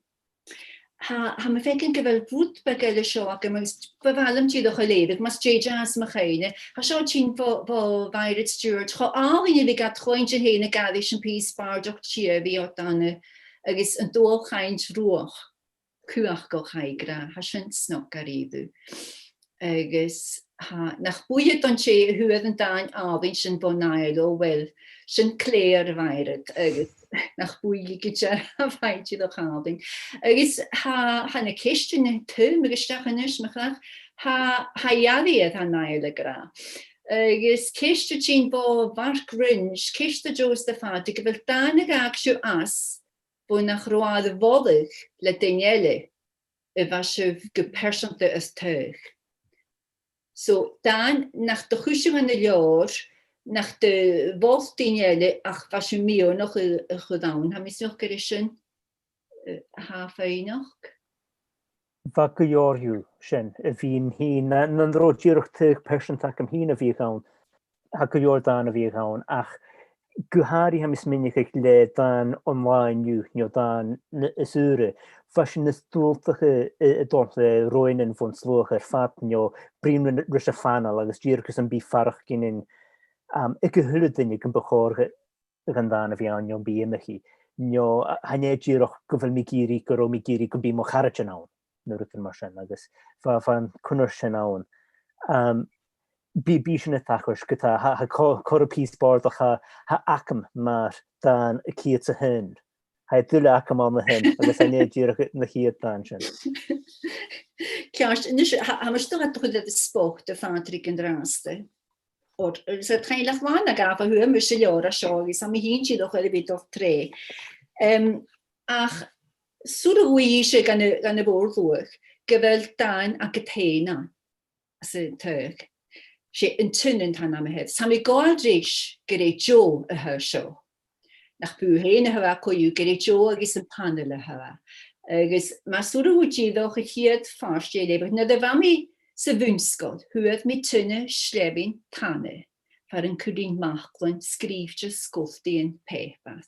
tha, tha mi a' faicinn gu bheil rud beag eile seo agam, agus bu mhath leam dìreach a leughadh, mas dèideo às mo chuimhne. Tha seo a' tighinn bho, bho Mhairead Stewart. Cho àlainn a bhiodh iad a' cluinntinn fhèin ag aithris am pìos bàrdachd tiamhaidh od Anna, agus an dual-chainnt ruadh cumhachdail, tha i ag ràdh, tha sin snog dha-rìribh. Agus tha, nach buidhe don tè a fhuair an dàn àlainn sin bho Niall, o uill, sin Clare a Mhairead, agus nach buidhe gu dearbh, tha i dìreach àlainn. Agus tha, tha na ceistean a' tighinn a-steach a-nis, mo chreach, tha, tha earraidh air, tha Niall ag ràdh. Agus ceist a' tighinn bho Mhark Wringe, ceist do Joe is do Phàdraig, a bheil dàn a dh'fhàg sibh às, bho nach robh e air a mholadh le duine eile, a bha sibh gu pearsanta air taghadh. So, dàn nach do chuir sibh ann an leabhar, nach do mhol duine eile ach bha sibh miannach a, a chur ann. Tha mi a' smaoineachadh gur e sin, eh, a tha a' faighneachd. Bha gu leòr dhiubh sin a bhithinn fhìn, na, nan robh dìreach taghadh pearsanta agam fhìn a bhiodh ann, tha gu leòr dàn a bhiodh ann, ach gu h-àraidh tha mi a' smaoineachadh le dàn an latha an-diugh, no dàn na, as ùire, bha sinn nas dualtaiche a, a' dol le roghainnean bhon t-sluagh air fad, no bruidhinn ris a' phanail agus dìreach airson a bhith a' faireachdainn, um, aig a h-uile duine gum bu chòir dhan dàn a bhith ann, no am bi iomchaidh, no, a, chan e dìreach gu bheil mi ag iarraidh, gun robh mi ag iarraidh gum bi mo charaidean ann, no rudan mar sin, agus bha, bha an cunnart sin ann. Um, bidh, bidh sin a' tachairt, ge-tà, tha, tha co-, corra pìos bàrdachd, tha, tha agam mar dàn a ceud 's a h-aon. Tha e duilich agam ann a shin, agus chan e dìreach na ciad dàin sin. Ceart, a-nis, tha, tha mise a' dol a chur air spot do Phàdraig an-dràsta. Oir, agus tha Caileach Lana a' gabhail thuas mus an leabhar a tha seo, agus tha mi fhìn dìreach air a bhith a' dol troimhe. Em, ach, saoil an cuala sibh gun a, gun a' mhòr-shluagh, gu bheil dàn agad fhèin ann às an taghadh. 'S e An t-Sionnan an t-ainm a th' air. Tha mi a' gabhail ris gur e Joe a tha seo. Nach bu thu fhèin a tha e co-dhiù, gur e Joe agus am panail a tha e. Agus mas urrainn dhut dìreach a' chiad phàirt dheth a leughadh. Nuair a bha mi sa bhun-sgoil, fhuair mi tiona sleamhainn tana. far an cuirinn m' fhaclan sgrìobhte sgoltaidhean pàipear.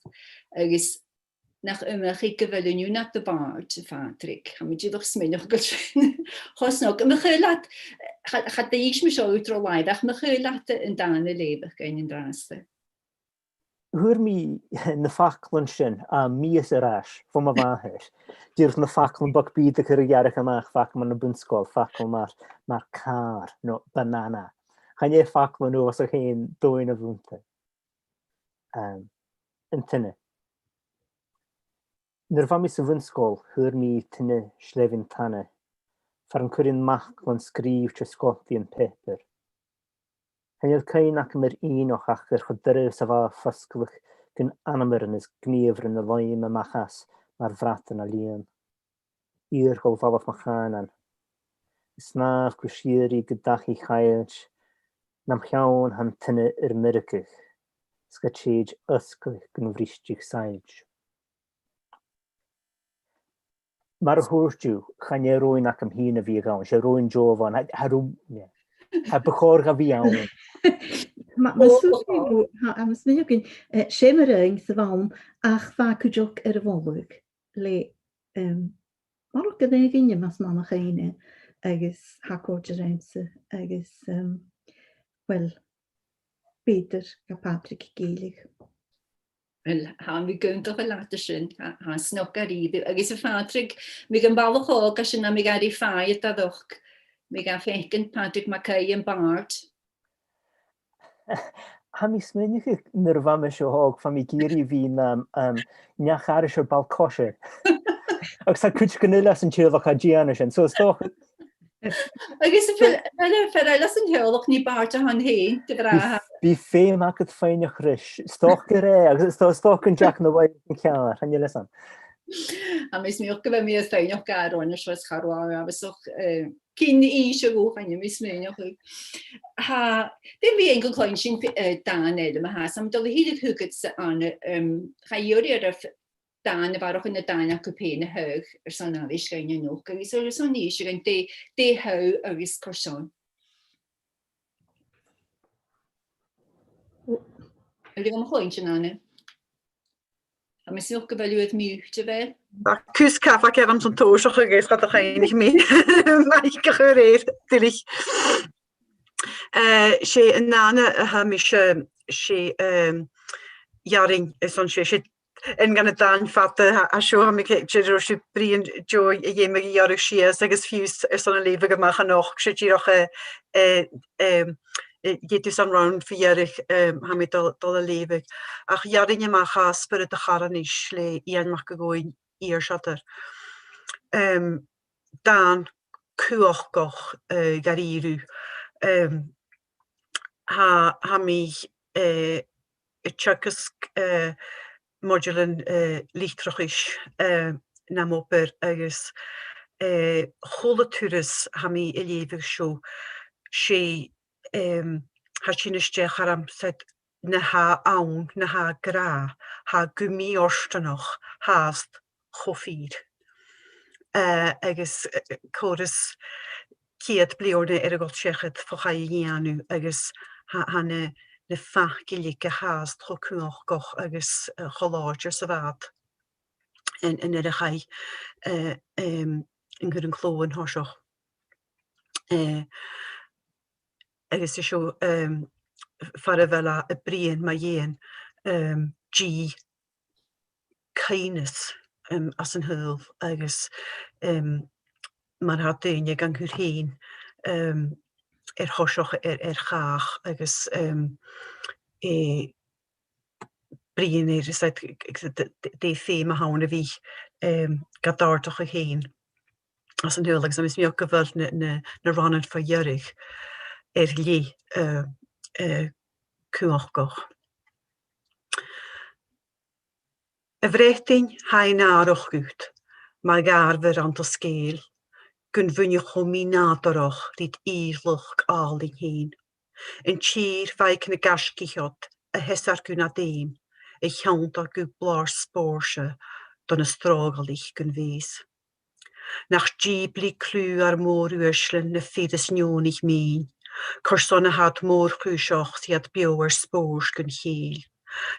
Agus nach iongantach gu bheil thu an-diugh nad bhàrd, a Phàdraig. Tha mi dìreach a' smaoineachadh gu bheil sin cho snog. Ma chuala iad, cha, cha do dh'inns mi seo dhut ro làimh, ach ma chuala iad an dàn a leughadh againn an-dràsta. Fhuair mi na faclan sin, a, mìos air ais bho mo mhàthair. Dìreach na faclan beag bìodach a chur a ghearradh a-mach, faclan na bun-sgoile, faclan mar, mar càr, no banana. Chan e faclan uabhasach fhèin domhainn a bh' annta. Em, an teine. Nuair a bha mi sa bhun-sgoil, fhuair mi teine sleamhainn tana, far an cuirinn m' fhaclan sgrìobhte sgoltaidhean pàipear. Chan eil cuimhne agam air aonach ach air cho doirbh 's a bha e fosgladh gun anamairean is gnìomhairean a leum a-mach às mar bhradain à lìon. Iargail bhalbh mo chànain. A' snàmh gu sìorraidh gu dachaigh chaillte, nam cheann tha an teine air meirgeadh, 's cha tèid fhosgladh gun bhristeadh saillte. Mar a thuirt thu, chan e roghainn agam fhìn a bhiodh ann, 's e roghainn Joe a bh' ann, tha, tha roghainn, yeah. Tha bu chòir dha bhith ann. Ma, ma, oh, sùil, oh, tha, tha mi a' smaoineachadh, eh, 's e mo roghainn sa bh' ann, ach bha e cuideachd air a mholadh le, em, mar a bha gu leòr dhaoine mas math mo chuimhne, agus tha e a' còrdadh riumsa, agus, em, uill, b' fheudar do Phàdraig a dhèiligeadh. Uill, tha mi ag aontachadh leat an sin, tha, tha e snog a-rithist. Agus a Phàdraig, bidh am balach òg an sin, bidh e ri fàidh a dh'fhaighinn, bidh e a' faicinn Pàdraig MacAoidh am bàrd. Tha mi a' smaoineachadh nuair a bha mise òg, bha mi ag iarraidh a bhith nam, um, neach-aithris air ball-coise. Agus tha cuideigin eile san teaghlach a' dèanamh sin. So, is dòcha, agus a bheil, a bheil, a bheil fear eile san teaghlach na bàrd a th' ann fhèin, do bhràthair? Bidh, bidh feum agad faighneachd ris. 'S dòcha gur e, agus 's dò-, 's dòcha gun deach na bhaidhc an ceàrr, chan eil fhios agam. Tha mi a' smaoineachadh gu bheil mi air faighneachd gu h-àraidh an seo, is cha robh e uabhasach, eh, cinnteach, chan eil mi a' smaoineachadh. Tha, bidh mi fhìn gu cluinntinn, eh, dàn eile, ma-thà, 's tha mi a' dol a thilleadh thugadsa, Anna, em, chaidh iarraidh oirbh dàn a bharrachd air na dàin agaibh fhèin a thaghadh airson aithris dhuinn a-nochd, agus airson innse dhuinn dè, dè thaghadh agus carson. A bheil thu gam chluinntinn, Anna? Tha mi a' smaoineachadh gu bheil thu air mute, a bheil? Tha cus cabhaig agam son tòiseachadh agus cha do chuimhnich mi mic a chur air, duilich. Eh, 's e an dàn a tha mise, 's e, ehm, Earrainn, is ann, 's e, 's e aon de na dàin fada a, a seo, tha mi cinnteach gun robh sibh a' bruidhinn, Joe, a dh'fheumadh a ghearradh sìos agus fiù 's airson a leughadh a-mach a-nochd, 's e dìreach, eh, eh, em, eh, dh'fhaodadh tu san rann fa dheireadh, em, tha mi a' dol, dol a leughadh. Ach Earrainn a-mach à Spiorad a' Charthannais le Iain Mac a' Ghobhainn Iarsiadair. Em, dàn cumhachdach, eh, dha-rìribh. Em, tha, tha mi, eh, a' teagasg, eh, modailean, eh, litreachais, eh, nam obair agus, eh, a h-uile turas a tha mi a' leughadh seo, 's e, em, tha sin a-steach orm, said, na tha ann, na tha ag ràdh, tha gu mì-fhortanach fhathast cho fìor. Eh, agus, eh, còrr is ceud bliadhna air a dhol seachad bho chaidh a dhèanamh, agus tha, tha na, na faclan a th' aige fhathast cho cumhachdach agus, eh, cho làidir 's a bha iad an, an uair a chaidh, eh, em, an cur an clò an toiseach. Eh, agus 's e seo, em, far a bheil e a' bruidhinn mu dheidhinn, em, dìth caoimhneas, em, anns an t-saoghal agus, em, mar a tha daoine gan cur fhèin, em, air thoiseach air, air chàch agus, em, e, bruidhinn air, is e, d-, d-, d-, dè feum a th' ann a bhith, em, gad àrdachadh fhèin anns an t-saoghal, agus tha mi a' smaoineachadh gu bheil na, na, na rannan fa dheireadh air leth, eh, eh, cumhachdach. A Bhreatainn, tha e nàrach dhut, ma dh'àrmhar ann do sgeul, gun bhuin thu cho mì-nàdarrach rid fhìor luchd àlainn fhèin. An tìr, bha aig na gaisgich ud a theasairgeadh nad fheum, a thionndadh gu blàr spòrsail do na strògalaich gun bheus. Nach dìobail cliù ar mòr-uaislean na fir as neònaich mìn, Carson a tha iad mòr-chùiseach 's iad beò air spòrs gun chiall?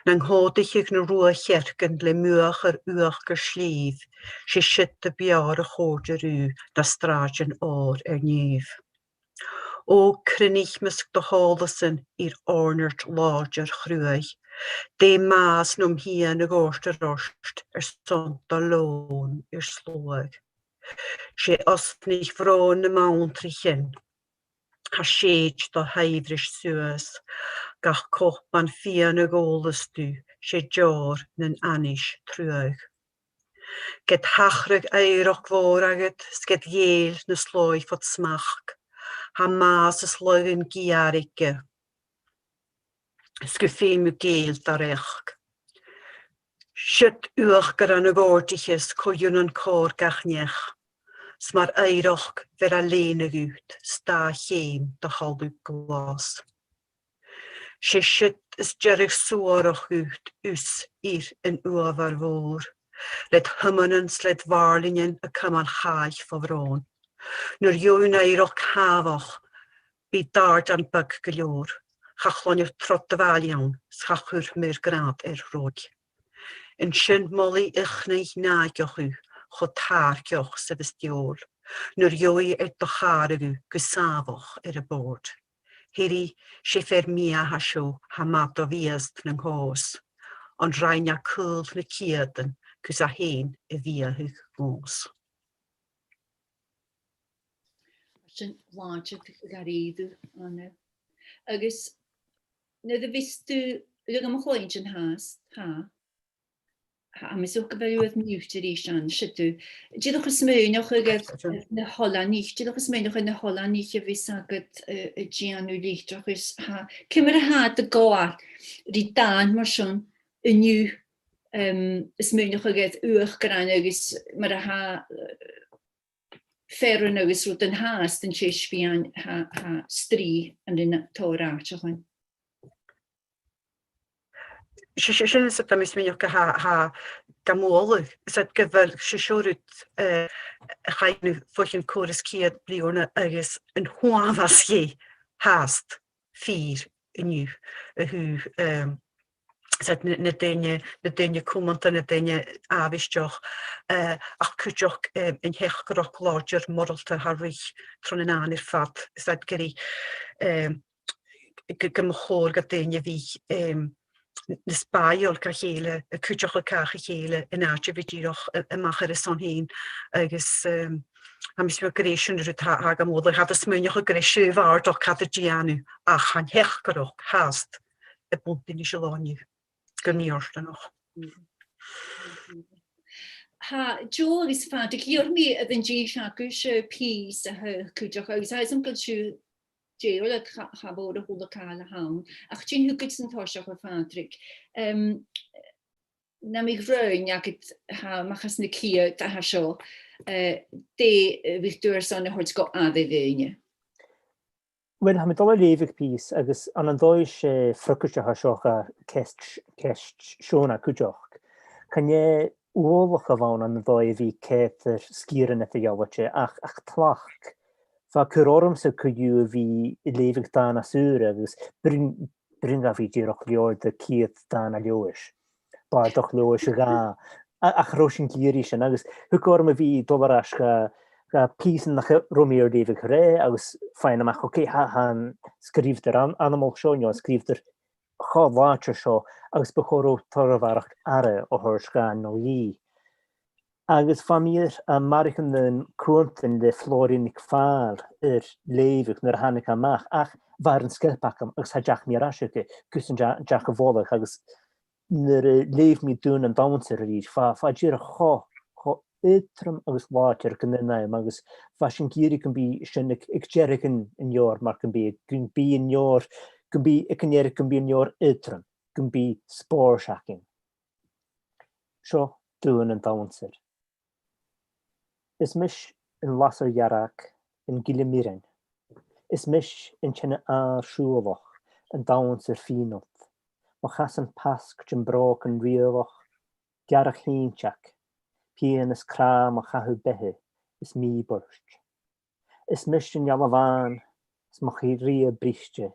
Nan còmhdaicheadh na ruadh-chearcan le muachair uachdar sliabh, 's e siud do b' fheàrr a chòrdadh riutha na sràidean òir air nèamh. Ò, cruinnich measg do shòlasan air òrnairt làidir chruaidh, dè m' fhàs no m' fhiann a dhòirtear ort airson do leòn air sluagh. 'S e osnaich bhròin nam manntraichean, tha sèid do shaidhbhreis suas, gach cupan fìon a dh'òlas tu, 's e deòir nan ainnis truagh. Ged thachradh oighreachd mhòr agad, 's ged gheal na slòigh fod smachd, tha m' fhàs is laghan geur aige, 's gu feum thu gèile do reachd. Siud uachdar ann a dh'òrdaicheas co-ionann còir gach neach, 's mar oighreachd bheir e lèine dhut, 's dà cheum do thalamh glas. 'S e siud as deireadh suarach dhut, thusa air an uamhar mhòr, led h-iomanan 's led mhàrlainnean a' cumail chàich fo bhròn. Nuair gheibh thu an oighreachd shàmhach, bidh d' àirdean beag gu leòr, cha chluinneadh trod do bhàillidh ann, 's cha chuir maor grad air ròig. An sin molaidh a' chnuimh nàigeach thu, cho tàirceach 's a bhios d' fheòil, nuair gheibh i air do chàradh thu gu sàmhach air a bòrd. Their i, 's e fear mìorbhaileach a tha seo, tha math do bhiast nan còs. An rinn e caol na ceudan gus e fhèin a bhiathadh mòr. Sin làidir gu dearbh, Anna. Agus nuair a bhios tu, leugam a' chluinntinn fhathast, tha, tha, tha mise gu bheil thu air mute a-rithist, an siud thu. Dìreach a' smaoineachadh air, air na h-oileanaich, dìreach a' smaoineachadh air na h-oileanaich a bhios agad, eh, a' dèanamh litreachas, tha, ciamar a tha iad a' gabhail ri dàn mar sin an-diugh, em, a' smaoineachadh air uachdarain agus mar a tha, eh, fearann agus rudan fhathast an t-seasmhainn, tha, tha strì an-dràsta air àiteachan. 'S e, 's e sin, 's e, tha mi a' smaoineachadh gu bheil, tha, tha, gam bualadh, 's e gu bheil, 's e seo rud, eh, a chaidh a dhèanamh bho chionn còrr is ceud bliadhna agus an t-uabhas dheth fhathast fìor an-diugh, a thaobh, em, 's e na, na daoine, na daoine cumanta, na daoine àbhaisteach, eh, ach cuideachd, em, an teachdaireachd làidir moralta a tha a' ruith tron an dàn air fad, 's e gur e, em, gu, gum bu chòir do dhaoine a bhith, em, nas bàidheil dha chèile, a' cuideachadh càch a chèile, an àite a bhith dìreach a, a-mach air a son fhèin, agus, em, tha mi a' smaoineachadh gur e sin an rud a tha, tha gam bualadh, tha iad a' smaoineachadh gur e seo a' bhàrdachd a tha iad a' dèanamh, ach tha an teachdaireachd fhathast a' buntainn ris an là an-diugh, gu mì-fhortanach. Tha, Jo agus Pàdraig, dh'iarr mi air an dèidh seo, agus, eh, pìos a thaghadh cuideachd, agus tha fhios agam gu bheil sibh dèidheil, cha, cha mhòr a h-uile càil a th' ann. Ach dèan thugad san toiseach, a Phàdraig. Em, nam biodh roghainn agad, tha, a-mach às na ceud a tha seo, eh, dè, eh, bhiodh tu airson a thoirt gu aire dhuinne? Uill, tha mi a' dol a leughadh pìos agus ann an dòigh 's e freagairt a tha seo dha ceist, ceist Sheonag cuideachd. Chan e uallach a bh' ann ann an dòigh a bhith a' coimhead air sgìrean eadar-dhealaichte ach, ach tlachd. Bha e a' cur ormsa co-dhiù a bhith a' leughadh dàin às ùr agus b' urrainn, b' urrainn dha bhith dìreach leabhar de cheud dàn a Leòdhais. Bàrdachd Leòdhais a dhà. A-, ach cha robh sinn ag iarraidh sin, agus thug e orm a bhith a' dol air ais dha, dha pìosan nach robh mi air leughadh roimhe, agus faighinn a-mach, ok, tha, tha an sgrìobhadair an-, ainmeil seo, no an sgrìobhadair cho làidir seo, agus bu chòir dhomh tòrr a bharrachd aire a thoirt dha no dhi. Agus bha mi air, eh, maireachdainn cuantan le Flòraidh NicPhàil air leughadh nuair a thàinig e a-mach, ach bha e air an sgeilp agam, agus cha deach mi air ais thuige gus an dea-, deach a mholadh, agus nuair a leugh mi Dùn an Dannsair a-rithist, bha, bha e dìreach cho, cho aotrom agus làidir gun aon àm, agus bha sinn ag iarraidh gum bi sin aig, aig deireadh an, an leabhair, mar gum bi, gum bi an leabhar, gum bi aig an deireadh, gum bi an leabhar aotrom, gum bi spòrs againn. Seo Dùn an Dannsair. Is mise an lasair dhearg, an gille mirinn. Is mise an teine àrd-siùbhlach, an dannsair fìnealt. Mo chasan pasg dem bhrògan riabhach, gearradh shìnteag, pian is cnàmh mo chathadh-beatha is mì-bhoirt. Is mise an eala bhàn, is mo chridhe briste.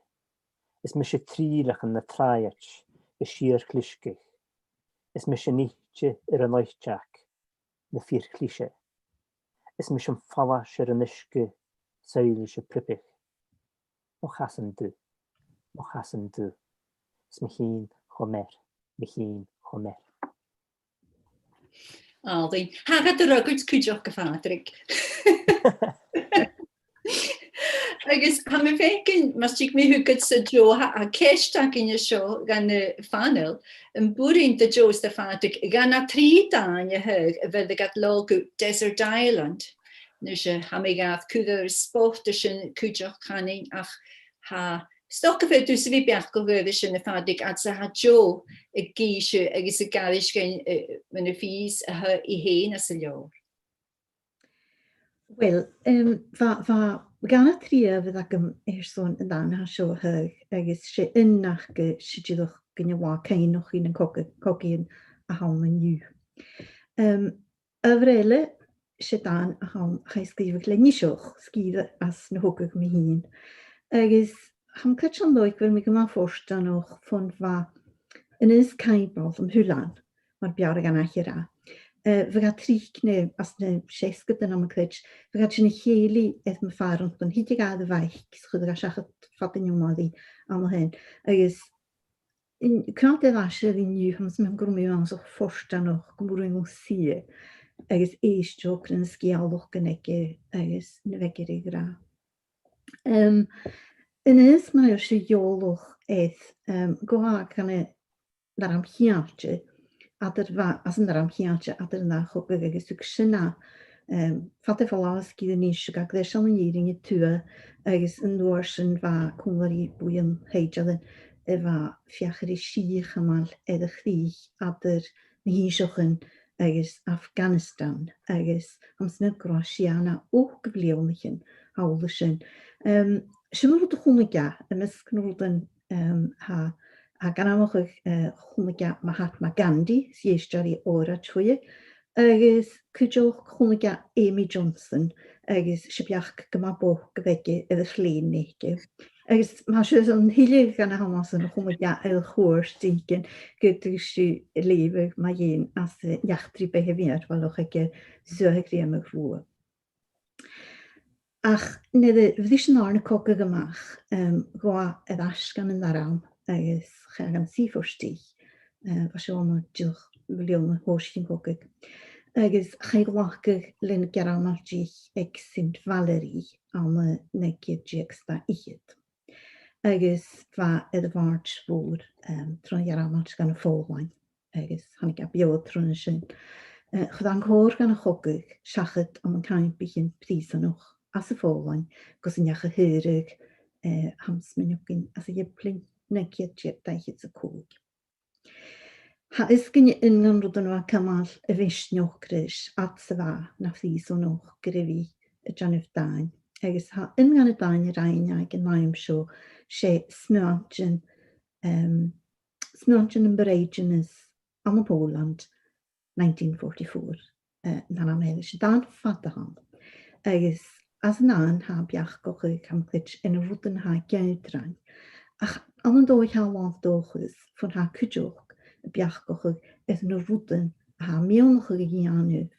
Is mise triaileagan na tràghad, a' sìor chlisgeadh. Is mise nite air an oiteag, na fir-chlise. Is mise am fallas air an uisge, soillse a' priobadh. Mo chasan dubh, mo chasan dubh, is mi fhìn cho mear, mi fhìn cho mear. Àlainn. Tha e gu math rugadh cuideachd, a Phàdraig. Agus tha mi a' faicinn, mas tig mi thugadsa, Jo, tha, tha ceist againn an seo dhan a' phanail, am b' urrainn do Jo is do Phàdraig, dhan na trì dàin a th' aca, a bheil iad gad lorg gu Desert Island? Nise, tha mi gad chuir air spot sin cuideachd, chanainn, ach tha 's dòcha gum faod thusa a bhith a' beachdachadh air sin, a Phàdraig, agus tha Jo ag innse agus ag aithris dhuinn, eh, mun a' phìos a th' i fhèin anns an leabhar. Uill, em, bha, bha, bha dà thrèilear agam airson an dàn seo a thaghadh, agus 's e aon aca, 's e dìreach gun robh cuimhneachadh air na coga-, cogaidhean a th' ann an-diugh. Em, Adhbhar eile, 's e dàn a th' ann a chaidh sgrìobhadh le Niseach, sgìre às na thogadh mi fhìn. Agus tha mi a' creidsinn gu bheil mi gu math fortanach fon bha Aonghas Caimbeul, am Puilean, mar a b' fheàrr dhan athair e. Eh, bhiodh e tric na, anns na seasgadan, tha mi a' creids, bhiodh e a' tighinn a chèilidh air mo phàrantan, thigeadh e air a' bhaidhc, is chuireadh e seachad fad an fheasgair ann a shin. Agus an cnap a bha sin an-diugh, tha mi a' smaoineachadh gun robh mi uabhasach fortanach gum b' urrainn dhomh suidhe agus èisteachd ris na sgeulachdan aige agus na bh' aige ri ràdh. Em, Aonghas, mar a tha sibh eòlach air, em, gu h-àraidh gun an t-arm cheart, eadar bha-, às an arm cheart eadar an dà chogadh agus thug sin e, em, fada air falbh à sgìre Nis, thug e greis ann an Èirinn a Tuath agus an uair sin bha e còmhla ri buidheann Shìtheanaich a bha a' feuchainn ri sìth a chumail air a' chrìch eadar na h-Innseachan agus Afghanistan, agus tha mi a' smaoineachadh gun robh e sia no ochd bliadhna o chionn thall an sin. Em, sin an rud a chunnaic e, am measg nan rudan, em, tha, tha e ag ainmeachadh, eh, chunnaic e Mahatma Gandhi, 's e deasbad òraid a bh' aige, agus cuideachd chunnaic e Amy Johnson, agus 's e beachd gu math bochd a bh' aige air a' chlèin aice. Agus ma tha sibh airson tuilleadh dhen a' chunntas a chunnaic e air a' chuairt, tha mi a' smaoineachadh gun tèid sibh a leughadh mu dheidhinn anns an eachdraidh beag a bh' air, bha e aig Suathag Riamhair Mhòir. Ach nuair a bhris an dàrna cogadh a-mach, em, ghabh e air ais dhan an arm agus chaidh e dhan Seafortaich, eh, bha seo ann an dà bhliadhna thòisich an cogadh. Agus chaidh a ghlacadh leis na Gearmailtich aig Saint Valery ann an naoi ceud deug 's dà fhichead. Agus bha e air a' mhàrt mhòr, em, tron Ghearmailt dhan a' Phòlainn, agus thàinig e beò tron a sin. Eh, chuir e an còrr dhan a' chogadh seachad ann an campaichean prìosanach anns a' Phòlainn, gus an deach a shaoradh, eh, tha mi a' smaoineachadh anns a' Ghiblean naoi ceud deug, dà fhichead 's a còig. Tha fhios gun robh aon dha na rudan a bha a' cumail a' mhisneachd ris fhad 's a bha e na phrìosanach gur e bhith a' dèanamh dàin. Agus tha aon dha na dàin a rinn e aig an àm seo, 's e Smuaintean, em, Smuaintean nam Braighdeanas ann am Pòland, nineteen forty-four, eh, an t-ainm a th' air, 's e dàn fada a th' ann. Agus anns an dàn tha e a' beachdachadh, tha mi a' creids, air na rudan a tha e ag ionndrainn. Ach ann an dòigh tha e làn dòchais, far a tha e cuideachd a' beachdachadh air na rudan a tha e miannachadh a dhèanamh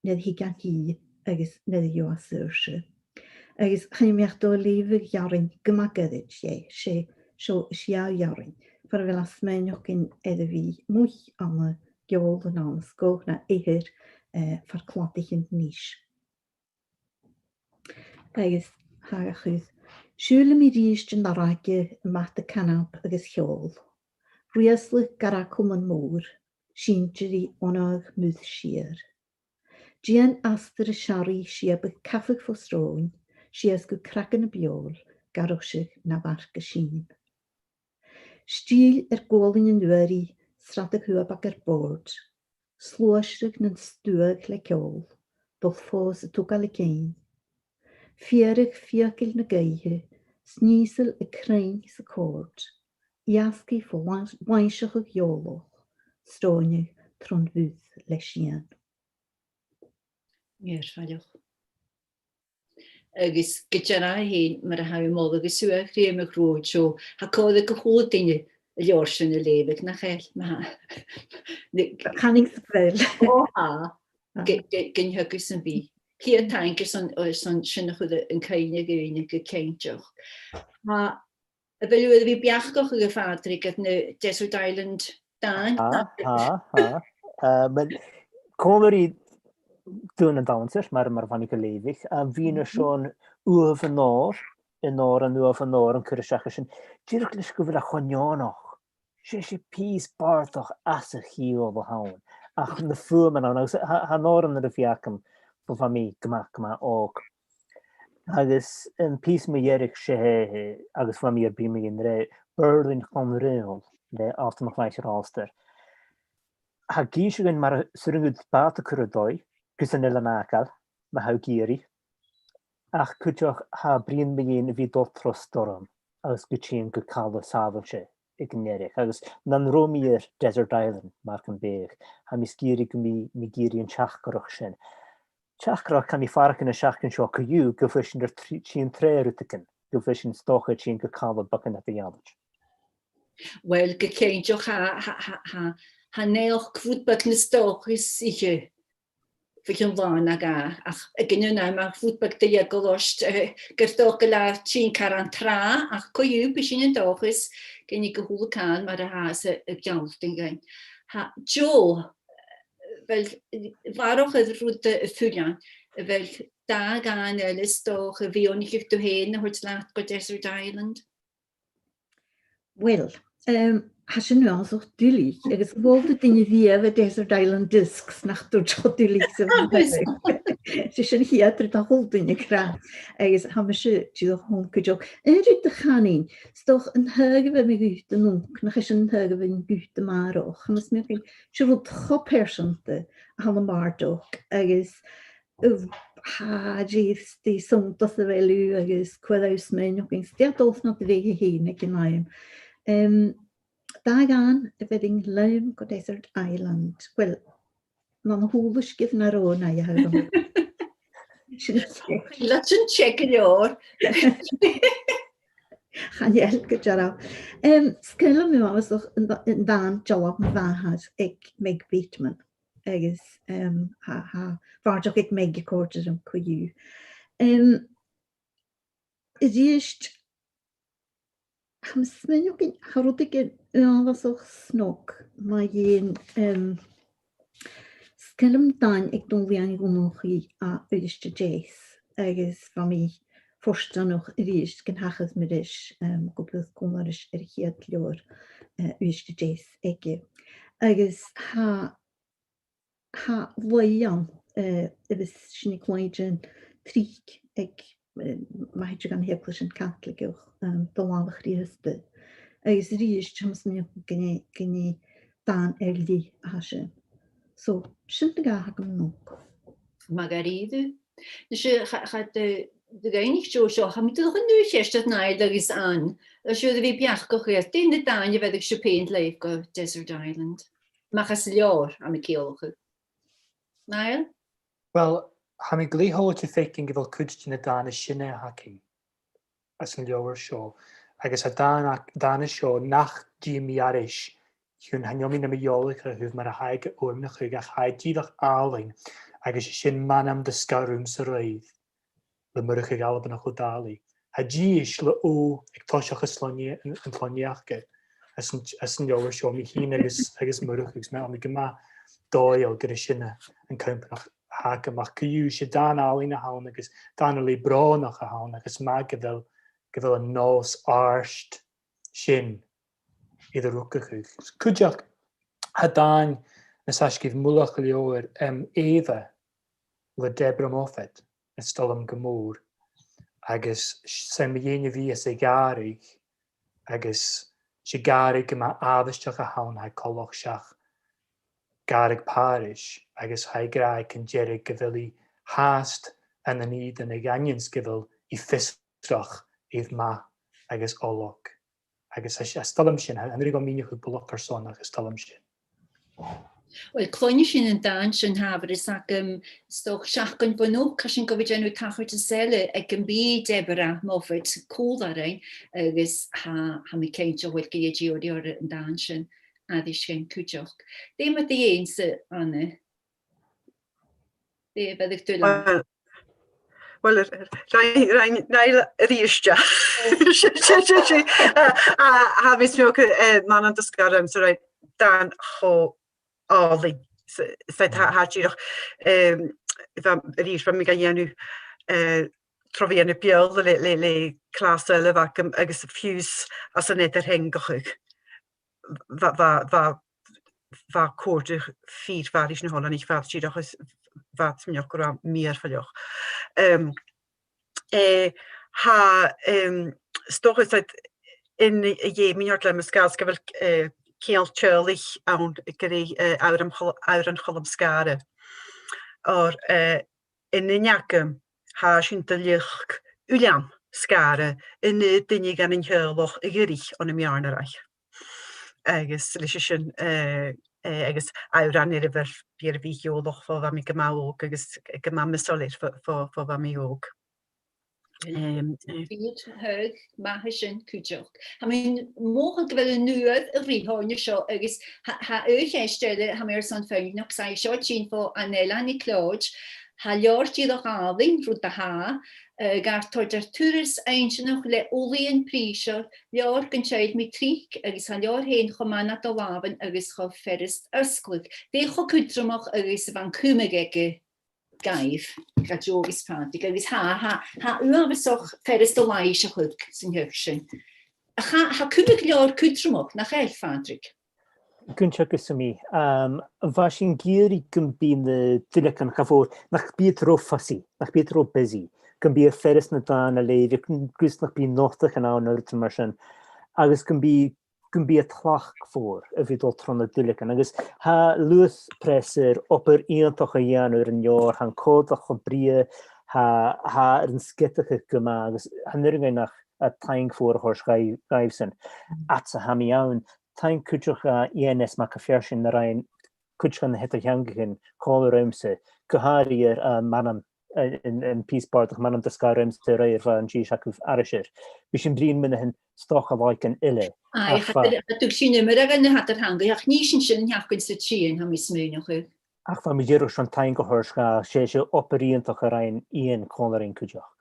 nuair a thig e an sìth agus nuair a gheibh e saorsa. Agus chan eil mi ach a' dol a leughadh earrann gu math goirid dheth, 's e seo an siathamh earrann, far a bheil e a' smaoineachadh air a bhith a-muigh ann an geòla no ann an sgoth na eathar, eh, far cladaichean Nis. Agus tha e a' cur: Siùbhlaidh mi a-rithist an fharraige am bàta-canaip agus sheòl. Riasladh Garra Comann Mòr, sìnte ri Onnaghadh Muir Siar. Dèan astar as earrainn, siabadh cabhag fo sròin, sìos gu cragan na beòil, ga ruiseadh na bharca sìn. Stiall air gualainn an uairidh, sradadh thuabhag air bòrd, sluaisreadh nan stuagh le ceòl, dol fodha 's a' togail a cinn. Fiaradh fiacail na gaoithe, snìosail a' chruinn 's a' chòrd, iasgaich fo bhain-, bhainnseachadh eòlach, sròineadh tron mhuir le sian. Mìorbhaileach. Agus gu dearbh fhèin, mar a tha mi a' moladh, agus suas a' chriomag road show, tha còir aig a h-uile duine an leabhar sin a leughadh, nach eil? Ma-thà. Ni-, Chanainn sa bheil. Ò, tha. Gu, gu, gun teagamh sam bith. Ceud taing airson, airson sin a chur an cuimhne dhuinne gu cinnteach. Tha, a bheil thu air a bhith beachdachadh, a Phàdraig, air na Desert Island dàin? Tha, tha, tha. Eh, mar, còmhla ri Dùn an Dannsair, mar, mar a bha mi ga leughadh, a bhithinn airson Uamh an Òir, an Òran Uamh an Òir, an cur a-steach air sin. Dìreach leis gu bheil e cho neònach. 'S e, 's e pìos bàrdachd às a chiall a th' ann. Ach na fuaimean ann, agus tha, tha an t-òran air a bhith agam bho bha mi gu math, gu math òg. Agus am pìos mu dheireadh, 's e, agus bha mi air bhith mu dheidhinn rè, Burling Chlann Raghnaill le Alasdair MacLeòid Alasdair. Tha e ag innse dhuinn mar as urrainn dhut bàta a chur air dòigh gus an eilean fhàgail, ma tha thu ag iarraidh. Ach cuideachd tha e a' bruidhinn mu dheidhinn a bhith a' dol tro stoirm agus gu tighinn gu cala sàbhailte aig an deireadh. Agus nan robh mi air Desert Island, mar gum biodh, tha mi ag iarraidh gum bi mi ag iarraidh an teachdaireachd sin. Teachdaireachd, tha mi a' faireachdainn an t-seachdain seo co-dhiù gu bheil sinn air tri-, tighinn tro rudeigin, gu bheil sinn 's dòcha a' tighinn gu cala beagan eadar-dhealaichte. Uill, gu cinnteach, tha, tha, tha, tha, tha naidheachd rud beag nas dòchasaiche bho chionn là no dhà, ach aig an aon àm, ach rud beag de dh'eagal ort, eh, gur dòcha gu bheil e a' tighinn caran tràth, ach co-dhiù, bidh sinn an dòchas gun tig a h-uile càil mar a thathas a' gealltainn dhuinn. Tha, Jo, a bheil, a bharrachd air rud a, a' fuireach, a bheil dà dhàn eile 's dòcha a bhiodh iongnadh orm fhèin a thoirt leat gu Desert Island? Uill, em, tha sin uabhasach duilich, agus a bheil daoine a bhios air Desert Island Discs nach tuirt cho duilich 's a bha. 'S e sin a' chiad rud a tha a h-uile duine ag ràdh, agus tha mise dìreach a' smaoineachadh cuideachd. Aon rud a chanainn, 's dòcha an taghadh a bha mi dhut an-diugh, nach e sin an taghadh a bha mi dhut a-màireach, tha mi a' smaoineachadh, 's e rud cho pearsanta a th' ann am bàrdachd, agus, uh, tha e dìreach 's dòcha sunndach a bheil thu agus cò aig a tha thu a' smaoineachadh, 's dòcha dol fon a' bheatha fhèin aig an àm. Em, dà dhàn a bheireadh leam gu Desert Island. Uill, nan a h-uile sgìre na ro na dhà dhàn. Sin e. Leat sin teth gu leòr. Chan eil gu dearbh. Em, 's caomh leam uabhasach an, an dàn Dealbh mo Mhàthar aig Meg Bateman. Agus, em, tha, tha bàrdachd aig Meg a' còrdadh rium co-dhiù. Em, a-rithist, tha mi a' smaoineachadh gun, tha rudeigin uabhasach snog mu dheidhinn, em, 's caomh leam dàn aig Dòmhnall Iain Dhonnchaidh, à Uibhist a Deas, agus bha mi fortanach a-rithist gun tachradh mi ris, em, gu bhith còmhla ris air a' chiad leabhar, eh, Uibhist a Deas aige. Agus tha tha laoidh ann, eh, a bhios sinn a' cluinntinn tric aig, eh, ma thèid thu dhan eaglais Chaitligeach, em, do làmh a' Chrìosda. Agus a-rithist, tha mi a' smaoineachadh gun e, gun e dàn air leth a tha sin. So, sin na dhà a th' agam an-diugh. Math dha-rìribh. Nise, cha, cha do, do dh'fhaighnich sibh seo, tha mi a' dol a chur an aon cheist air Niall agus Anne. A bheil sibh air a bhith beachdachadh air dè na dàin a bheireadh sibh fhèin leibh gu Desert Island? A-mach às an leabhar, tha mi a' ciallachadh. Niall? Uill, tha mi glè thoilichte faicinn gu bheil cuid de na dàin as sine againn anns an leabhar seo, agus tha dàn a-, dàin an seo nach dèan mi aithris, chionn chan eil mi nam eòlach a thaobh mar a tha e ga fhormachadh, ach tha e dìreach àlainn, agus 's e sin M'anam do sgaradh riumsa roimh le Murchadh Albanach Ó Dálaigh. Tha dithis le O aig toiseach an sloinne, an, an t-sloinneadh aca anns an, anns an leabhar seo, mi fhìn agus, agus Murchadh, agus tha mi gu math dòigheil gur e sin an companach a th' agam. Ach co-dhiù, 's e dàn àlainn a th' ann agus dàn uile-bhrònach a th' ann, agus math gu bheil, gu bheil an nòs àrd sin air a rugadh. Cuideachd, tha dàin nas fhaisge air mullach an leabhair, em, Eubha le Deborah Moffat, is toil leam gu mòr, agus 's e mu dheidhinn a bhith anns a' ghàrradh, agus 's e gàrradh gu math àbhaisteach a th' ann, tha e coltach seach gàrradh pàrais, agus tha e ag ràdh aig an deireadh gu bheil i fhathast ann an Èden, a dh'aindeoin 's gu bheil i fiosrach air math agus olc. Agus 's e, 's e, is toil leam sin, chan urrainn dhomh mìneachadh buileach airson, ach is toil leam sin. Uill, cluinnidh sinn an dàn sin, tha fios agam, 's dòcha seachdain bhon-diugh, tha sinn gu bhith a' dèanamh tachartas eile aig am bi Deborah Moffatt còmhla rinn, agus tha, tha mi cinnteach gu bheil i ag iarraidh an dàn sin aithris dhuinn cuideachd. Dè mu do dheidhinn-sa, Anna? Dè bheir thu leam? Uill, uill, rinn, rinn, rinn Niall a-rithist e. Sin, sin, sin, sin. A, a, tha mi a' smaoineachadh, eh, nan an do sgaradh, so rinn dàn cho àlainn. So, so tha, tha dìreach, em, bha, a-rithist, bha mi ga dhèanamh, eh, tro mheadhan na Beurla le, le, le clas eile a bh' agam agus fiù 's anns an eadar-theangachadh. Bha, bha, bha, bha còrdadh fìor mhath ris na h-oileanaich, bha iad dìreach, bha iad a' smaoineachadh gu robh e mìorbhaileach. Em, eh, tha, em, 's dòcha, 's e, an, an dèidh mi a thoirt leam a-staigh, 's gu bheil, eh, ceangal teaghlaich ann gu ruige, eh, Òran Chol-, Òran Cholm Sgàire. Oir, eh, an duine agam, tha sin de shliochd Uilleam Sgàire, an aon duine dhen an teaghlach a dh'fhuirich ann am Beàrnaraigh. Agus leis a sin, eh, eh, agus òran air a bheil, bha e air a bhith eòlach bho bha mi gu math òg agus gu math measail air bho, bho, bho bha mi òg. Em, eh. Fìor thoil, math sin cuideachd. Tha mi a' mothachadh gu bheil an uair a' ruith oirnn an seo agus tha, tha aon cheist eile, tha mi airson faighneachd, 's e seo a' tighinn bho Anna Elaine NicLeòid. Tha leabhar dìreach àlainn, rud a tha, eh, gar toirt air turas inntinneach le ulaidhean prìseil, leabhar gun teagaisg mi tric agus tha an leabhar fhèin cho math nad làmhan agus cho furasta fhosgladh. Dè cho cudromach agus a bha an cumadh aige dhuibh, gu dearbh, Pàdraig, agus tha, tha, tha e uabhasach furasta leisgeul san t-seagh sin. Ach tha, tha cumadh leabhar cudromach, nach eil, Pàdraig? Gun teagamh sam bith, um, bha sinn ag iarraidh gum bi na duilleagan, cha mhòr, nach bi iad ro fussy, nach bi iad ro busy, gum bi e furasta na dàin a leughadh, gus nach bi notaichean ann no rudan mar sin, agus gum bi, gum bi e tlachdmhor a bhith a' dol tro na duilleagan. Agus tha Luath Press air obair iongantach a dhèanamh air an leabhar, tha an còmhdach cho brèagha, tha, tha e air an sgeadachadh gu math, agus chan urrainn dhuinn ach, eh, taing mhòr a thoirt dhaibh, dhaibhsan. Ach 's e, tha mi ann, taing cuideachd do Iain S. Mac a' Phearsain a rinn cuid de na h-eadar-theangaichean còmhla riumsa, gu h-àraidh air, eh, Manam, eh, an, an pìos bàrdachd Manam do sgaradh riumsa a-raoir, bha an dithis agaibh aithris air. Bha sinn a' bruidhinn mu na h-, 's dòcha, làithean eile. Aye, ach cha bha, cha tug sinn iomradh air na h-eadar-theangaich, ach nì sinn sin an t-seachdain sa tighinn, tha mi a' smaoineachadh. Ach bha mi dìreach airson taing a thoirt dha, 's e, 's e obair iongantach a rinn Iain còmhla rinn cuideachd.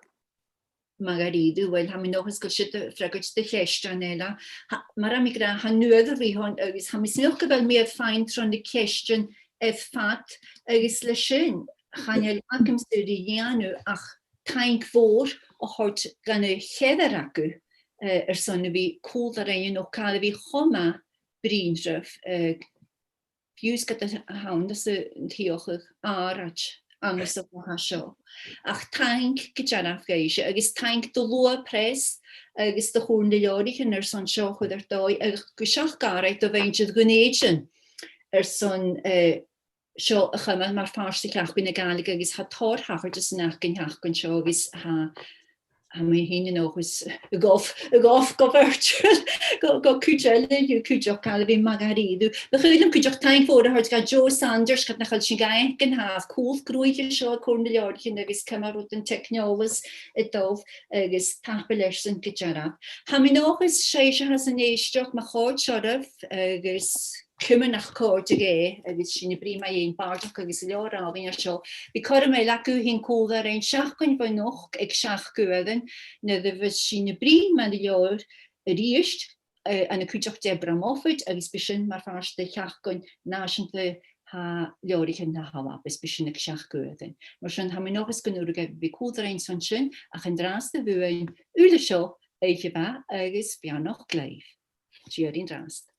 Math dha-rìribh, uill, tha mi an dòchas gu bheil sin a' freagairt do cheistean eile. Tha, mar a bha mi ag ràdh, tha an uair a' ruith oirnn agus tha mi a' smaoineachadh gu bheil mi air faighinn tro na ceistean air fad, agus leis sin, chan eil agamsa ri dhèanamh ach taing mhòr a thoirt dhan a' cheathrar agaibh, eh, airson a bhith còmhla rinn a-nochd, càil a bhith cho math a' bruidhinn ribh, eh, fiù 's ged a tha, tha e anns an t-suidheachadh àraid anns a' bhogha seo. Ach taing gu dearbh dhuibhse, agus taing do Luath Press agus do Chomhairle nan Leabhraichean airson seo a chur air dòigh, agus gu seachd àraidh do mhuinntir Dhùn Èideann airson, eh, seo a chumail mar phàirt de Sheachdain na Gàidhlig, agus tha tòrr thachartasan aca an t-seachdain seo, agus tha, tha mi fhìn an dòchas a' gabhail, a' gabhail gu virtual, gu, gu cuid eile, no cuideachd, càil a bhith math dha-rìribh. Bu chaomh leam cuideachd taing mhòr a thoirt dha Joe Sanders, ged nach eil sinn ga fhaicinn, tha e còmhla ris an seo a' Chomhairle nan Leabhraichean agus cumail rud an teicneòlas a' dol, agus tapadh leis-san gu dearbh. Tha mi an dòchas 's e seo a tha san èisteachd, ma chòrd seo ribh, agus cuimhnich nach còrd e ribh, agus sinn a' bruidhinn mu dheidhinn bàrdachd agus an leabhar àlainn seo. Bidh cothrom eile agaibh fhèin còmhla rinn seachdain bho nochd aig seachd uairean, nuair a bhios sinn a' bruidhinn mun leabhar a-rithist, eh, ann an cuideachd Deborah Moffatt, agus bidh sin mar phàirt de Sheachdain Nàiseanta Leabhraichean na h-Alba, is bidh sin aig seachd uairean. Mar sin, tha mi an dòchas gun urrainn dhuibh bhith còmhla rinn son sin, ach an-dràsta bhuainn uile seo, oidhche mhath agus beannachd leibh. Tìoraidh an-dràsta.